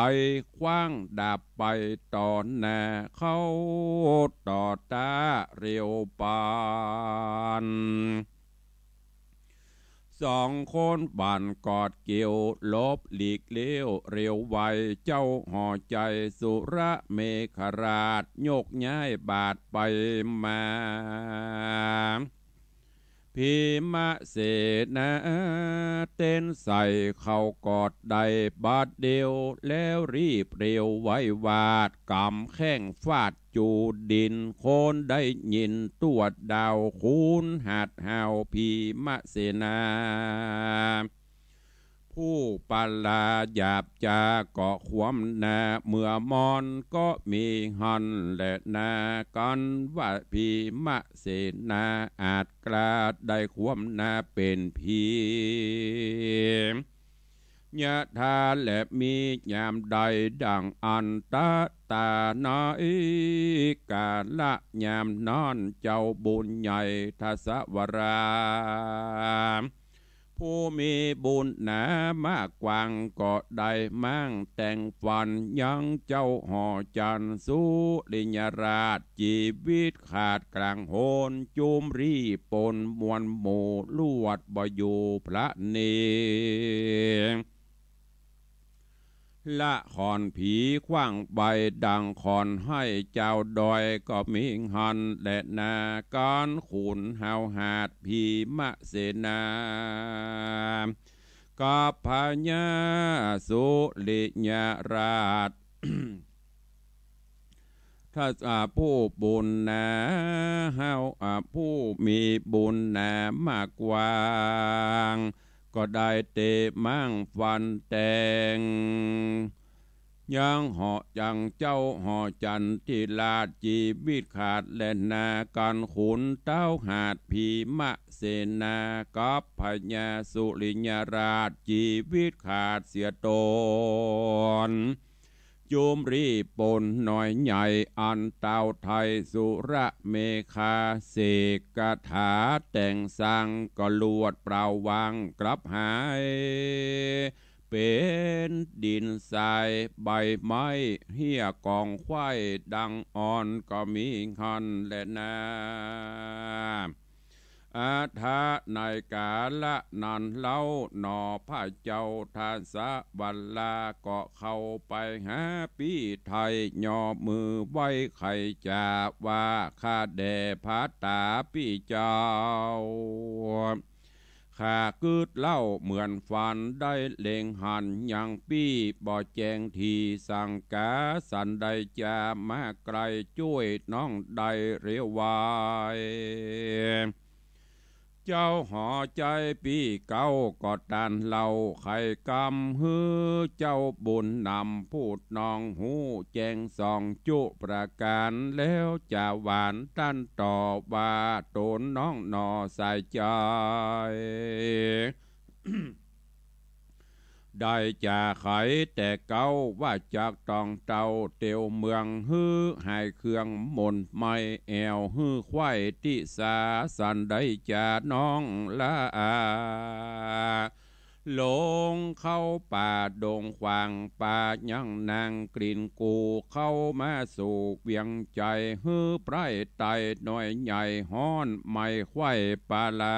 ขว้างดาบไปต่อหน้า เข้าต่อต๋าเร็วปาน สองคนบั่นกอดเกี่ยว หลบหลีกเลี้ยวเร็วไว เจ้าห่อใจ๋สุรเมขราช ยกย้ายบาดไปมา พีมเสนาเต้นใส่เข้ากอดได้บาดเดียว แล้วรีบเร็วไววาด กำแข้งฟาด จูดิน คนได้ยินทั่วดาว ขุนหัดห้าวพีมเสนา ผู้ปลาหยาบจาก็ความหน้า เมื่อมอนก็มีหั้นแลนา กันว่าพีมเสนา อาจกล้าได้ความหน้าเป๋นผี ยะถาและมียามใดดั่งอันตะตาในกาละยามนั้น เจ้าบุญใหญ่ทศวรา ผู้มีบุญหนามากกว้าง ก็ได้มั่งแต่งฝันยังเจ้าห่อจันทร์สุริยราช จีวิตขาดกลางหน จุมรีปนมวลหมู่ ลวดบ่อยู่พระเน ละขอนผีขว้างใบดั่งขอนไห้เจ้าดอย ก็มีหั้นแลนา กันขุนห้าวหาดพีมเสนา กับพญาสุริยราช ถ้าผู้บุญหนา ห้าว อ่า ผู้มีบุญหนามากกว้าง ก็ได้เตะมั่งฟันแต่ง ยังห่อยังเจ้าห่อจันทิราช จีวิตขาดแลนา กันขุนเต้าหาดพีมเสนา กับพญาสุริยราช จีวิตขาดเสียตน จุมรีปนน้อยใหญ่ อันเต้าไทยสุรเมขเสกคาถาแต่งสร้าง ก็ลวดเปล่าวางกลับหาย เป๋นดินทรายใบไม้เฮี้ยกองไขว้ดังอ่อน ก็มีหั้นแลนา อัฏฐะ ในกาละนั้นเล่าหนอ พระเจ้าทศวราก็เข้าไปหาปี้ไทย ย่อมือไหว้ไขจ๋าว่า ข้าแด่พระต๋าปี้เจ้า ข้ากึ๊ดเล่าเหมือนฝัน ได้เล็งหันยังปี้บ่แจ้งที สังกาสันได้จ๋ามาใก้จ้วยน้องได้เร็วไว เจ้าห่อใจ๋ปี้เก๊าก็ต้านเล่าไขกำ หื้อเจ้าบุญนำผู้น้องฮู้แจ้งส่องจุประก๋าน แล้วจ๋าหวานต้านต่อว่า ต๋นน้องหนอสายใจ๋ ได้จ๋าไขแต่เก๊าว่าจักต้องเต้าเตียวเมือง หื้อหายเครื่องมนต์ไม้แอ่ว หื้อไขว้ติสาสันได้จ๋าน้องละอา หลงเข้าป่าดงขวางป่ายังนางกลิ่นกู เข้ามาสู่เวียงใจ๋ หื้อไพร่ไตน้อยใหญ่ฮ้อนไหม้ไขว้ปลา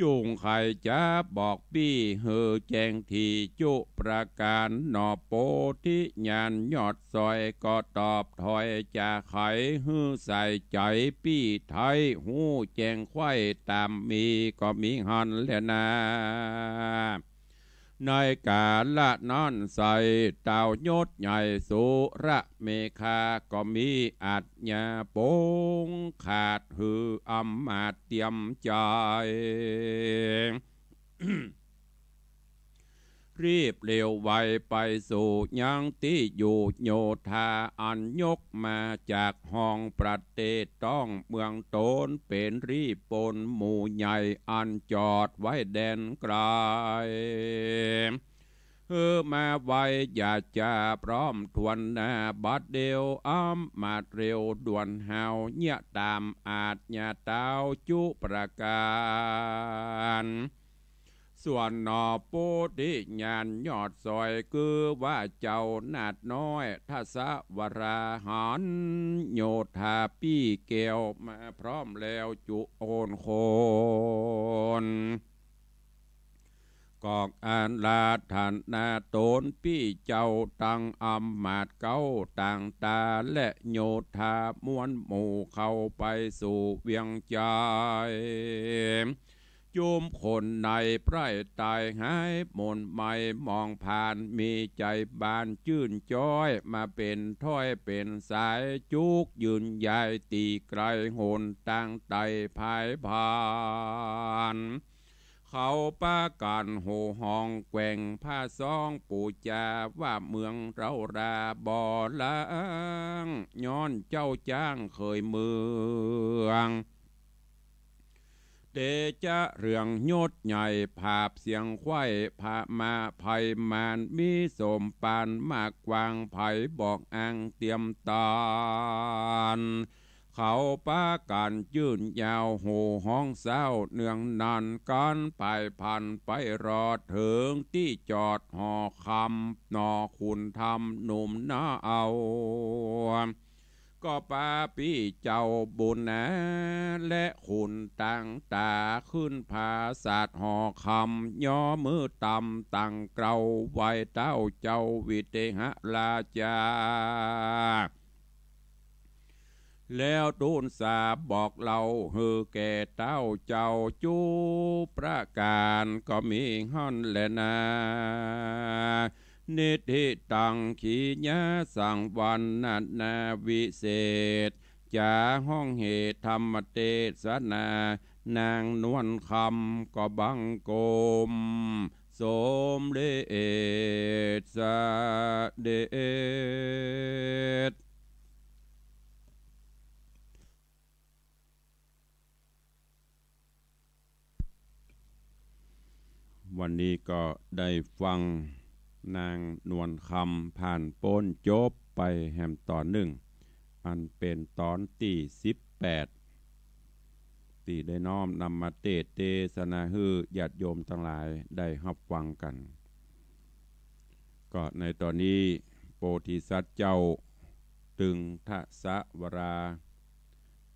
จุ่งใค่จะบอกปี้หื้อแจ้งตี้จุประก๋าน หน่อโปธิญาณยอดสอยก็ตอบถอย จะไขหื้อใส่ใจ๋ปี้ไท้ ฮู้แจ้งไขว้ต๋ามมีก็มีหั้นแลนา ในก๋าละนั้นใส่ ต้าวยศใหญ่สุรเมขา ก็มีอาชญาปงขาดหื้ออำมาตย์เตียมใจ๋ รีบเร็วไวไปสู่ยังตี้อยู่โยธา อันยกมาจากห้องประเทศต้องเมืองต๋น เป๋นรีบปนหมู่ใหญ่อันจอดไว้แดนไก๋ หื้อมาไวอย่าจ๋าพร้อมถ้วนนา บัดเดี๋ยวอำมาตย์เร็วด่วนฮาว เยียะต๋ามอาชญาต้าวจุประก๋าน ส่วนหน่อโปธิญาณยอดสอย คือว่าเจ้านาถน้อยทัสวราหันโยธาปี้แก้วมาพร้อมแล้วจุโอนคน ก็อาราธนาต๋นปี้เจ้าตังอำมาตย์เก๊าต่างต๋า และโยธามวลหมู่เข้าไปสู่เวียงใจ๋ จุมคนในไพร่ต๋ายหายหม่นไหม้ มองผ่านมีใจ๋บานจื้นจ๊อย มาเป๋นถ้อยเป๋นสาย จุกยืนยายตี้ไก๋หนตางไต่ผายผ่าน เขาปากั๋นโห่ฮ้องแกว่งผ้าซ้องปู๋จา ว่าเมืองเฮาราบ่ล้าง ย้อนเจ้าจ๊างเขยเมือง เตจะเรืองยศใหญ่ผาบเสียงไขว้ ผามาไพมานมีสมปานมากกว้าง ไผบอกอ้างเตียมตาน เขาปากั๋นจื้นยาวโห่ฮ้องเศร้า เนืองนั้นกั๋นไปพันไปรอดเถิงตี้จอดหอคำ หน่อขุนธรรมหนุ่มนาเอา ก็ปาปี้เจ้าบุญนา และขุนตังต๋าขึ้นผาสาดหอคำ ย่อมือต่ำตั้งเกล้าไหว้เต้าเจ้าวิเทหราชา แล้วทูลสาบอกเล่าหื้อแก่เต้าเจ้าจุประก๋าน ก็มีหั้นแลนา นิทธิตังขีญาสังวรรณนาวิเศษ จ๋าฮ้องเหตุธรรมเตสนา นางนวลคำก็บังคมสมเด็จเสด็จ วันนี้ก็ได้ฟังนางนวลคำผ่านป๊นจบไปแหมต๋อนนึ่ง อันเป๋นต๋อนตี้สิบแปด ตี้ได้น้อมนำมาเตสน์เตสนาหื้อญาติโยมตังหลายได้ฮับฟังกั๋น ก็ในต๋อนนี้โพธิสัตว์เจ้าตึงทศวรา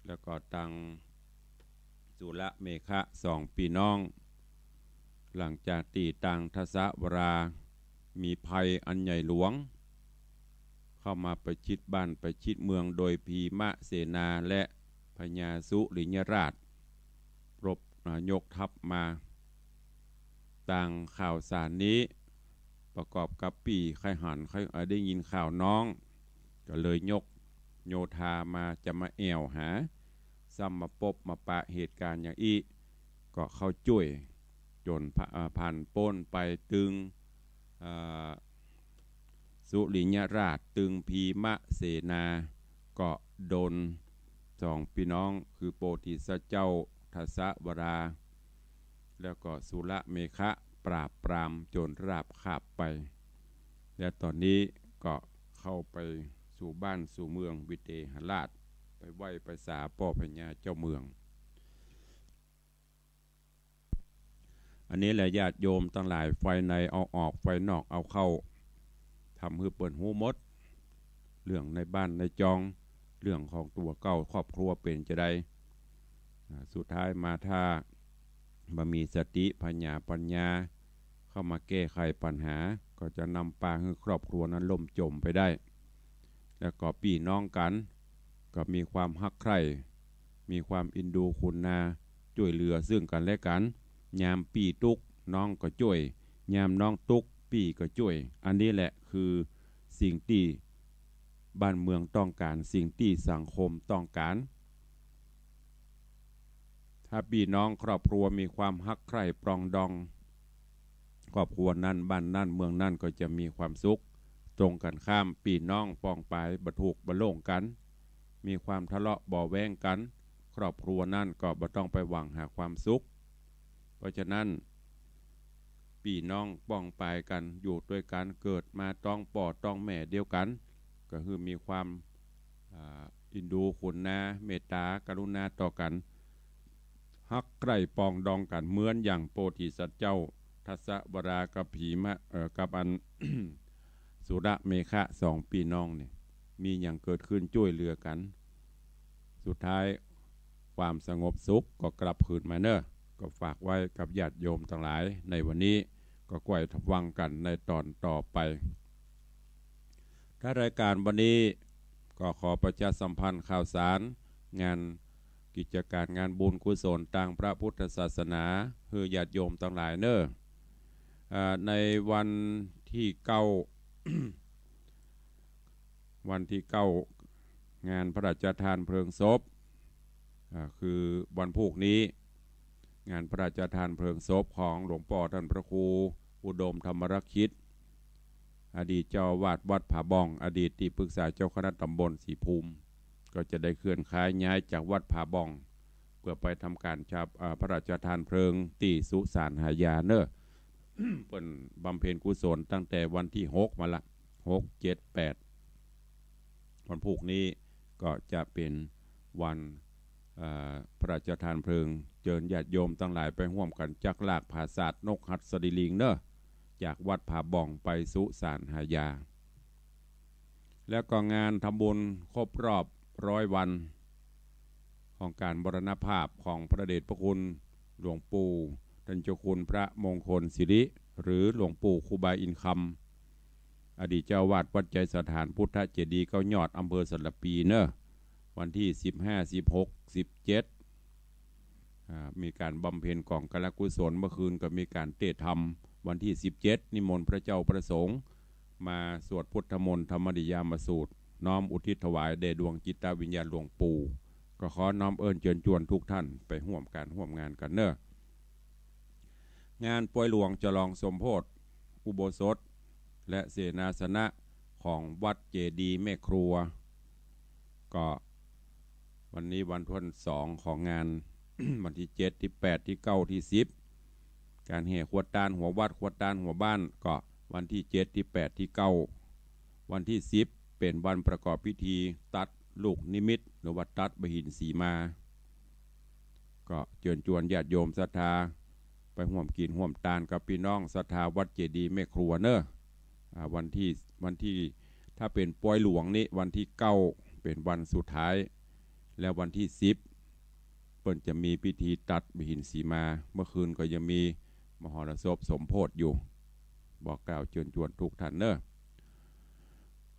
แล้วก็ตังสุรเมขะสองปี้น้อง หลังจากตี้ตังทศวรามีภัยอันใหญ่หลวง เข้ามาประชิดบ้านประชิดเมืองโดยพีมะเสนาและพญาสุริยราช รบ อ่า ยกทัพมา ตางข่าวสารนี้ ประกอบกับปี้ใค่หันใค่ อ่า ได้ยินข่าวน้อง ก็เลยยกโยธามาจะมาแอ่วหา ซ้ำมาปบมาปะเหตุก๋ารณ์อย่างอี้ ก็เข้าจ้วย จ๋นผ่า อ่า ผ่านป๊นไปตึง อ่า สุริยราช ตึงพีมะเสนา ก็โดนสองปี้น้องคือโพธิสัตว์เจ้าทศวรา แล้วก็สุรเมขะปราบปรามจ๋นราบคาบไป และต๋อนนี้ก็เข้าไปสู่บ้านสู่เมืองวิเทหราช ไปไหว้ไปสาป้อพญาเจ้าเมือง อันนี้แหละญาติโยมตังหลาย ฝ่ายในเอาออก ฝ่ายนอกเอาเข้า ทำหื้อเปิ้นฮู้หมด เรื่องในบ้านในจอง เรื่องของตั๋วเก่าครอบครัวเป๋นจาใด อ่า สุดท้ายมาถ้า บ่มีสติผญาปัญญาเข้ามาแก้ไขปัญหา ก็จะนำปาหื้อครอบครัวนั้นล่มจ๋มไปได้ แล้วก็ปี้น้องกั๋น ก็มีความฮักใคร่ มีความอินดูขุนนา จ้วยเหลือซึ่งกั๋นและกั๋น ยามปี้ตุ๊กข์น้องก็จ้วย ยามน้องตุ๊กข์ปี้ก็จ้วย อันนี้แหละคือสิ่งตี้บ้านเมืองต้องก๋าน สิ่งตี้สังคมต้องก๋าน ถ้าปี้น้องครอบครัวมีความฮักใคร่ปรองดอง ครอบครัวนั้นบ้านนั้นเมืองนั้นก็จะมีความสุข ตรงกั๋นข้ามปี้น้องปองปายบ่ถูกบ่โล่งกั๋น มีความทะเลาะเบาะแว้งกั๋น ครอบครัวนั้นก็บ่ต้องไปหวังหาความสุข เพราะฉะนั้น ปี้น้องปองปายกั๋น อยู่ตวยกั๋น เกิดมาต๊องป้อต๊องแม่เดียวกั๋น ก็คือมีความ อ่า อินดูขุนนา เมตตากรุณาต่อกั๋น ฮักใคร่ปรองดองกั๋น เหมือนอย่างโพธิสัตว์เจ้า ทัสสะวรากะผีมะ เอ่อ กับอัน สุรเมขะสองปี้น้องนี่ มีหยังเกิดขึ้นจ้วยเหลือกั๋น สุดท้ายความสงบสุขก็กลับคืนมาเน่อ ก็ฝากไว้กับญาติโยมตังหลายในวันนี้ ก็ก้อยฟังกั๋นในตอนต่อไป ท้ายรายการวันนี้ก็ขอประชาสัมพันธ์ข่าวสารงานกิจก๋านงานบุญกุศลตางพระพุทธศาสนา หื้อญาติโยมตังหลายเน่อ อ่า ในวันตี้เก้า วันตี้เก้า งานพระราชทานเพลิงศพ อ่า คือวันพูกนี้ งานพระราชทานเพลิงศพของหลวงป้อต้านพระครูอุดมธรรมรักขิต อดีตเจ้าอาวาสวัดผาบ่อง อดีตตี้ปรึกษาเจ้าคณะตำบลศรีภูมิ ก็จะได้เคลื่อนขย้ายจากวัดผาบ่อง เพื่อไปทำก๋านชาป- อ่า พระราชทานเพลิงตี้สุสานหายาเน่อ เปิ้นบำเพ็ญกุศลตั้งแต่วันตี้หกมาละ หก เจ็ด แปด วันพูกนี้ก็จะเป๋นวัน เอ่อ พระราชทานเพลิง เจิญญาติโยมตังหลายไปฮ่วมกั๋นจักลากผาสาทนกหัสดีลิงเน่อ จากวัดผาบ่องไปสุสานหายา แล้วก็งานทำบุญครบรอบร้อยวัน ของก๋านมรณภาพของพระเดชพระคุณหลวงปู่ต้านเจ้าคุณพระมงคลสิริ หรือหลวงปู่ครูบาอินคำ อดีตเจ้าอาวาสวัดไชยสถานพุทธเจดีย์เก้ายอด อำเภอสารภีเน่อ วันตี้สิบห้า สิบหก สิบเจ็ด อ่า มีก๋านบำเพ็ญก๋องกรกุศล เมื่อคืนก็มีก๋านเตธรรม วันตี้สิบเจ็ด นิมนต์พระเจ้าพระสงฆ์มาสวดพุทธมนต์ธรรมนิยามสูตร น้อมอุทิศถวายแด่ดวงจิตวิญญาณหลวงปู่ ก็ขอน้อมเอิ้นเจิญจวนทุกท่านไปฮ่วมก๋านฮ่วมงานกั๋นเน่อ งานปอยหลวงฉลองสมโภชอุโบสถ และเสนาสนะของวัดเจดีย์แม่ครัว ก็วันนี้วันที่สองของงาน วันตี้เจ็ด ตี้แปด ตี้เก้า ตี้สิบ ก๋านแห่ขวัญตานหัววัดขวัญตานหัวบ้าน ก็วันตี้เจ็ด ตี้แปด ตี้เก้า วันตี้สิบ เป๋นวันประกอบพิธีตัดลูกนิมิต หรือว่าตัดบหินสีมา ก็เจิญจวนญาติโยมศรัทธาไปฮ่วมกิ๋นฮ่วมตานกับปี้น้องศรัทธาวัดเจดีย์แม่ครัวเน่อ อ่า วันตี้ วันตี้ ถ้าเป๋นปอยหลวงนี้วันตี้เก้าเป๋นวันสุดท้าย แล้ววันตี้สิบเปิ้นจะมีพิธีตัดบหินสีมา เมื่อคืนก็ยังมีมหรสพสมโภชอยู่ บอกกล่าวเจิญจวนทุกท่านเน่อ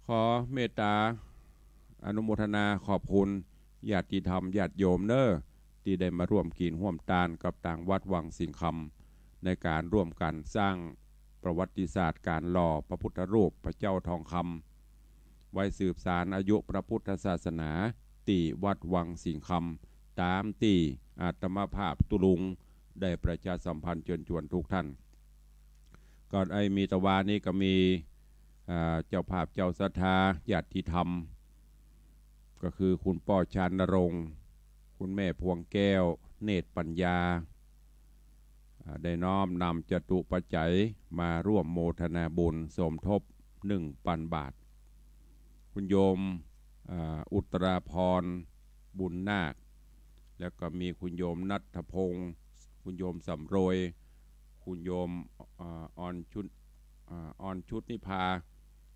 ขอเมตตาอนุโมทนาขอบคุณญาติธรรมญาติโยมเน่อ ตี้ได้มาฮ่วมกิ๋นฮ่วมตานกับตางวัดวังสิงห์คำ ในก๋านฮ่วมกั๋นสร้างประวัติศาสตร์ก๋านหล่อพระพุทธรูปพระเจ้าทองคำ ไว้สืบสานอายุพระพุทธศาสนา ตี้วัดวังสิงห์คำ ต๋ามตี้อาตมาภาพตุ๊ลุงได้ประชาสัมพันธ์เจิญจวนทุกท่าน ก็ได้มีตะวานี้ก็มี อ่า เจ้าภาพเจ้าศรัทธาญาติธรรม ก็คือคุณป้อชานรงค์ คุณแม่พวงแก้ว เนตรปัญญา อ่า ได้น้อมนำจตุปัจจัยมาฮ่วมโมทนาบุญสมทบหนึ่งปันบาท คุณโยม อ่า อุตราพร บุญนาค แล้วก็มีคุณโยมณัฐพงศ์ คุณโยมสำรวย คุณโยม อ่า อรชุติ อ่า อรชุติภา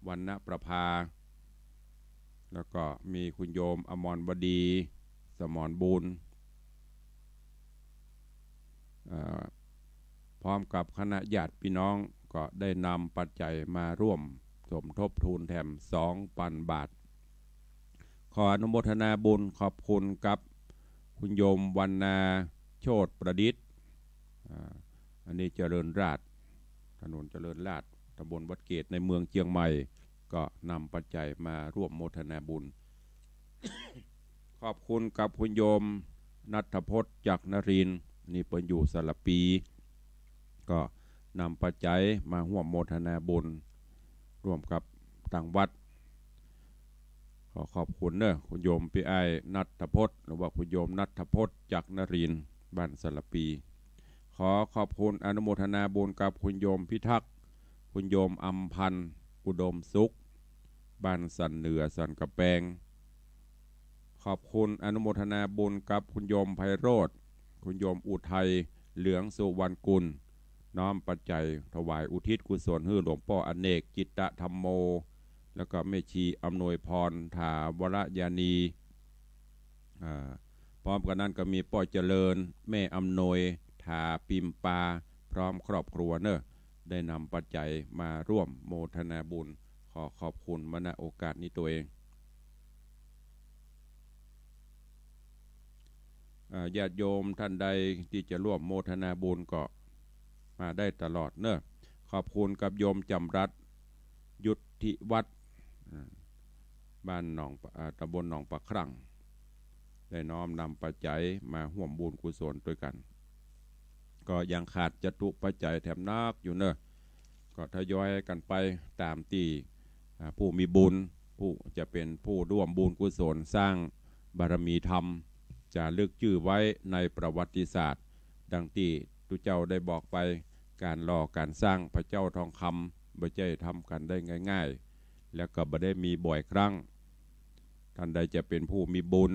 วรรณประภา แล้วก็มีคุณโยมอมรวดี สมรบูรณ์ อ่า พร้อมกับคณะญาติพี่น้องก็ได้นำปัจจัยมาร่วมสมทบทุนแถมสองปันบาท ขออนุโมทนาบุญขอบคุณกับคุณโยมวรรณาโชติประดิษฐ์ อ่า อันนี้เจริญราษฎร์ ถนนเจริญราษฎร์ ตำบลวัดเกต ในเมืองเจียงใหม่ ก็นำปัจจัยมาร่วมโมทนาบุญ ขอบคุณกับคุณโยมณัฐพจน์ จักรนรินทร์ นี่เปิ้นอยู่สารภี ก็นำปัจจัยมาร่วมโมทนาบุญร่วมกับตางวัด ขอขอบคุณเนอะ คุณโยมปี้อ้ายณัฐพจน์ หรือว่าคุณโยมณัฐพจน์ จักรนรินทร์ บ้านสารภี ขอขอบคุณอนุโมทนาบุญกับคุณโยมพิทักษ์ คุณโยมอำพันธ์ อุดมสุข บ้านสันเหนือ สันกำแปง ขอบคุณอนุโมทนาบุญกับคุณโยมไพโรจน์ คุณโยมอุทัย เหลืองสุวรรณกุล น้อมปัจจัยถวายอุทิศกุศลหื้อหลวงป้ออเนก จิตตะธัมโม แล้วก็แม่ชีอำนวยพร ถาวรยานี อ่า พร้อมกันนั้นก็มีป้อเจริญ แม่อำนวย ถาปิมปา พร้อมครอบครัวเนอะ ได้นำปัจจัยมาร่วมโมทนาบุญ ขอขอบคุณมา ณ โอกาสนี้ตวย อ่า ญาติโยมท่านใดตี้จะร่วมโมทนาบุญก็มาได้ตลอดเนอะ ขอบคุณกับโยมจ๋ำรัตน์ ยุทธิวัฒน์ อ่า บ้านหนอง อ่า ตำบลหนองปะครั่ง ได้น้อมนำปัจจัยมาฮ่วมบุญกุศลตวยกั๋น ก็ยังขาดจตุปัจจัยแถมนักอยู่เนอะ ก็ทยอยกั๋นไปต๋ามตี้ อ่า ผู้มีบุญ ผู้จะเป๋นผู้ร่วมบุญกุศลสร้างบารมีธรรม จ๋ารึกจื้อไว้ในประวัติศาสตร์ ดังตี้ตุ๊เจ้าได้บอกไป ก๋านหล่อก๋านสร้างพระเจ้าทองคำบ่ใจ้ทำกั๋นได้ง่ายๆ แล้วก็บ่ได้มีบ่อยครั้ง ท่านใดจะเป๋นผู้มีบุญ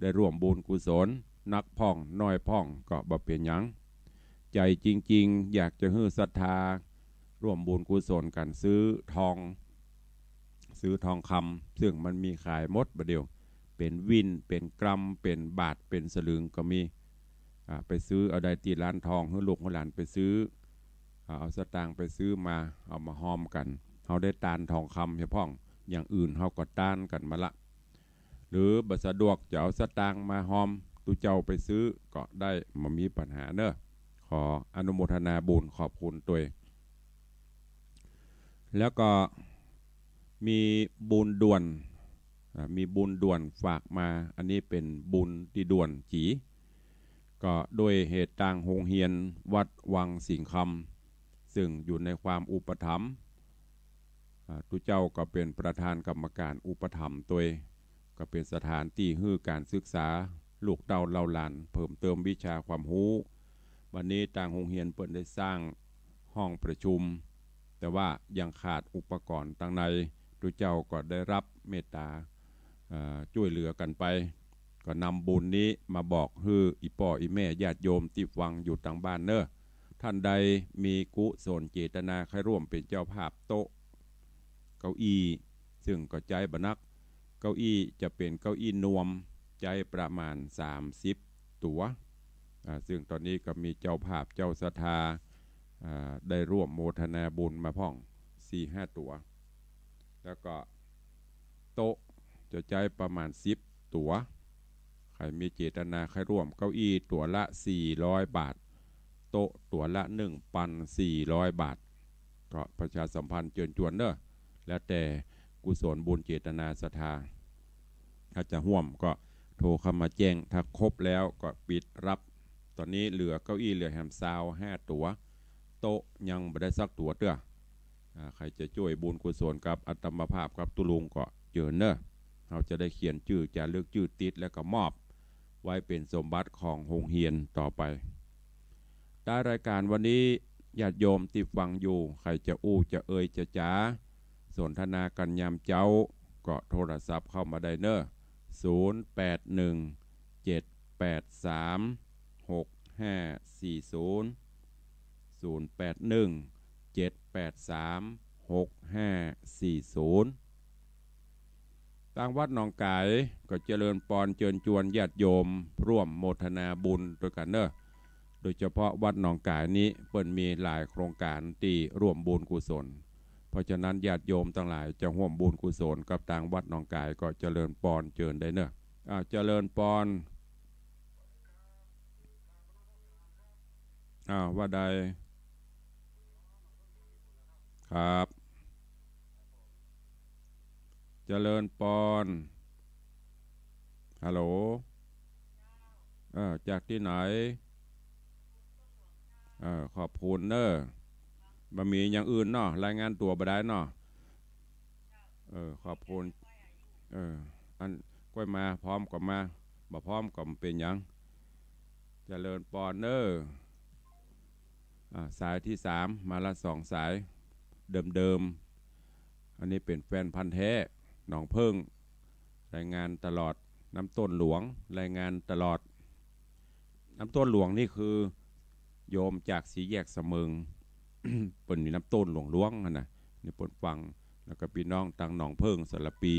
ได้ร่วมบุญกุศล นักพ่องน้อยพ่องก็บ่เป๋นหยัง ใจ๋จริงๆ อยากจะหื้อศรัทธาร่วมบุญกุศลกั๋นซื้อทอง ซื้อทองคำ ซึ่งมันมีขายหมดบ่าเดี่ยว เป๋นวิ่น เป๋นกรัม เป๋นบาท เป๋นสลึงก็มี อ่า ไปซื้อเอาได้ตี้ร้านทอง หื้อลูกหื้อหลานไปซื้อ อ่า เอาสตางค์ไปซื้อมา เอามาฮอมกั๋น เฮาได้ตานทองคำเหียพ่อง อย่างอื่นเฮาก็ตานกั๋นมาละ หรือบ่สะดวกจะเอาสตางค์มาฮอม ตุ๊เจ้าไปซื้อก็ได้ บ่มีปัญหาเนอะ ขออนุโมทนาบุญขอบคุณตวย แล้วก็มีบุญด่วน อ่า มีบุญด่วนฝากมา อันนี้เป๋นบุญตี้ด่วนจี๋ ก็ด้วยเหตุตางโฮงเฮียนวัดวังสิงห์คำ ซึ่งอยู่ในความอุปถัมภ์ อ่า ตุ๊เจ้าก็เป๋นประธานกรรมการอุปถัมภ์ตวย ก็เป๋นสถานตี้หื้อก๋านศึกษาลูกเต้าเหล่าหลาน เพิ่มเติมวิชาความฮู้ วันนี้ตางโฮงเฮียนเปิ้นได้สร้างห้องประชุม แต่ว่ายังขาดอุปกรณ์ตางใน ตุ๊เจ้าก็ได้ฮับเมตต๋า เอ่อ จ้วยเหลือกั๋นไป ก็นำบุญนี้มาบอกหื้ออี่ป้ออี่แม่ญาติโยมตี้ฟังอยู่ตางบ้านเนอะ ท่านใดมีกุศลเจตนาใค่ร่วมเป๋นเจ้าภาพโต๊ะ เก้าอี้ ซึ่งก็ใจ๊บ่นัก เก้าอี้จะเป๋นเก้าอี้นวม ใจ๊ประมาณสามสิบตั๋ว อ่า ซึ่งต๋อนนี้ก็มีเจ้าภาพเจ้าศรัทธา อ่า ได้ร่วมโมทนาบุญมาพ่องสี่ห้าตั๋ว แล้วก็โต๊ะจะใจ๊ประมาณสิบตั๋ว ใผมีเจตนาใค่ร่วม เก้าอี้ตั๋วละสี่ร้อยบาท โต๊ะตั๋วละหนึ่งปันสี่ร้อยบาท ก็ประชาสัมพันธ์เจิญจวนเนอะ แล้วแต่กุศลบุญเจตนาศรัทธา ถ้าจะฮ่วมก็โทรเข้ามาแจ้ง ถ้าครบแล้วก็ปิดฮับ ต๋อนนี้เหลือเก้าอี้เหลือแหมซาวห้าตั๋ว โต๊ะยังบ่ได้สักตั๋วเตื้อ อ่า ใผจะจ้วยบุญกุศลกับอาตมาภาพกับตุ๊ลุงก็เจิญเนอะ เฮาจะได้เขียนจื้อ จ๋ารึกจื้อติด แล้วก็มอบไว้เป๋นสมบัติของโฮงเฮียนต่อไป ท้ายรายการวันนี้ ญาติโยมตี้ฟังอยู่ ใผจะอู้จะเอ่ยจะจ๋า สนทนากั๋นยามเจ๊า ก็โทรศัพท์เข้ามาได้เนอะ ศูนย์แปดหนึ่ง เจ็ดแปดสาม หกห้าสี่ศูนย์ ศูนย์แปดหนึ่ง เจ็ดแปดสาม หกห้าสี่ศูนย์ ตางวัดหนองก๋ายก็เจริญปอนเจิญจวนญาติโยมร่วมโมทนาบุญตวยกั๋นเนอะ โดยเฉพาะวัดหนองก๋ายนี้เปิ้นมีหลายโครงก๋านตี้ร่วมบุญกุศล เพราะฉะนั้นญาติโยมตังหลายจะฮ่วมบุญกุศลกับตางวัดหนองก๋ายก็เจริญปอนเจิญได้เน่อ อ้าว เจริญปอน อ้าว ว่าใด ครับ เจริญปอน ฮัลโหล เออ จากตี้ไหน เออ ขอบคุณเน่อ บ่มีอย่างอื่นเนาะ รายงานตั๋วบ่ได้เนาะ เออ ขอบคุณ เออ อันก้อยมาพร้อมก็มา บ่พร้อมก็บ่เป๋นหยัง เจริญปอนเน่อ อ่า สายตี้สาม มาละสองสาย เดิมๆ อันนี้เป๋นแฟนพันธุ์แท้ หนองเผิ้ง รายงานตลอด น้ำต้นหลวง รายงานตลอด น้ำต้นหลวงนี่คือโยมจากสี่แยกเสมิง เปิ้นมีน้ำต้นหลวงๆ หั้นน่ะ นี่เปิ้นฟัง แล้วก็ปี้น้องตางหนองเผิ้งสารภี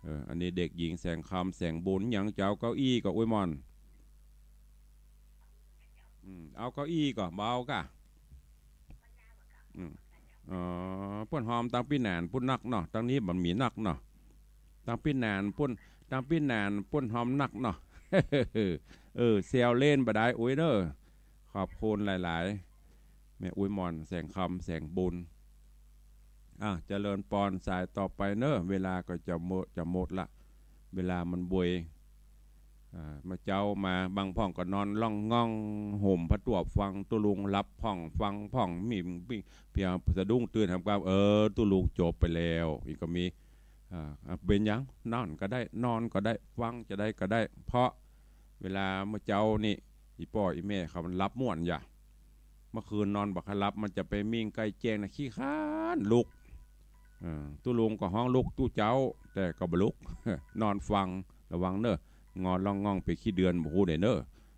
เออ อันนี้เด็กหญิงแสงคำ แสงบุญ หยังจะเอาเก้าอี้ก่อ อุ๊ยหม่อน อืม เอาเก้าอี้ก่อ บ่เอาก่ะ อืม อ๋อ เปิ้นฮอมตางปี้หนานปู้นนักเนาะ ตางนี้บ่มีนักเนาะ ตางปี้หนานปู้น ตางปี้หนานปู้นฮอมนักเนาะ เออ แซวเล่นบ่ได้ อุ๊ยเน่อ ขอบคุณหลายๆ แม่อุ๊ยหม่อน แสงคำ แสงบุญ อ่ะ เจริญปอน สายต่อไปเน่อ เวลาก็จะหมด จะหมดละ เวลามันบวย อ่า เมื่อเจ๊ามา บางพ่องก็นอนล่องง่อง ห่มผ้าตวบฟัง ตุ๊ลุงหลับพ่อง ฟังพ่อง มี มี เพียงสะดุ้งตื่นทำความ เออ ตุ๊ลุงจบไปแล้ว นี่ก็มี อ่า อ่ะ เป๋นหยัง นอนก็ได้ นอนก็ได้ ฟังจะได้ก็ได้ เพราะเวลาเมื่อเจ๊านี่ อี่ป้ออี่แม่เขามันหลับม่วนอย่า เมื่อคืนนอนบ่ค่อยหลับ มันจะไปมิ่งใก้แจ้งนะ ขี้คร้านลุก เออ ตุ๊ลุงก็ฮ้องลุกตุ๊เจ๊า แต่ก็บ่ลุก นอนฟัง ระวังเน่อ งอนล่องง่องไปขี้เดือนบ่ฮู้เด้อเน่อ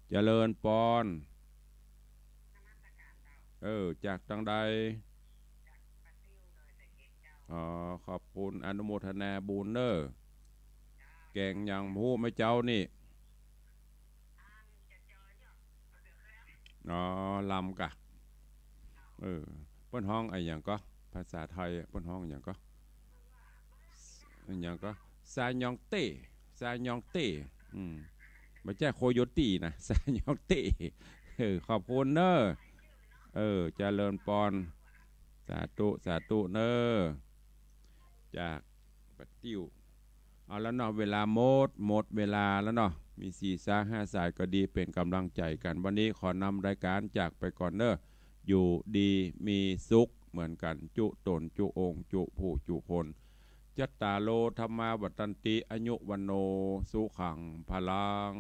เจริญปอน เออ จากตางใด อ๋อ ขอบคุณ อนุโมทนาบุญเน่อ แกงหยังบ่ฮู้แม่เจ๊านี่ อ๋อ ลำก่ะ เออ เปิ้นฮ้องอะหยังก่อ ภาษาไทยอะ เปิ้นฮ้องอะหยังก่อ อะหยังก่อ ซายองเต้ ซายองเต้ อืม บ่ใจ้โคโยตี้นะ ซายองเต้ เออ ขอบคุณเน่อ เออ เจริญปอน สาธุ สาธุเน่อ จากป้าติ้ว เอาละเนาะ เวลาหมด หมดเวลาแล้วเนาะ มีสี่สายห้าสายก็ดี เป๋นก๋ำลังใจ๋กั๋น วันนี้ขอนำรายก๋านจากไปก่อนเน่อ อยู่ดีมีสุขเหมือนกั๋น จุ๊ต๋น จุ๊องค์ จุ๊ผู้ จุ๊คน จัตตาโร ธัมมา วัฑฒันติ อายุ วัณโณ สุขัง พลัง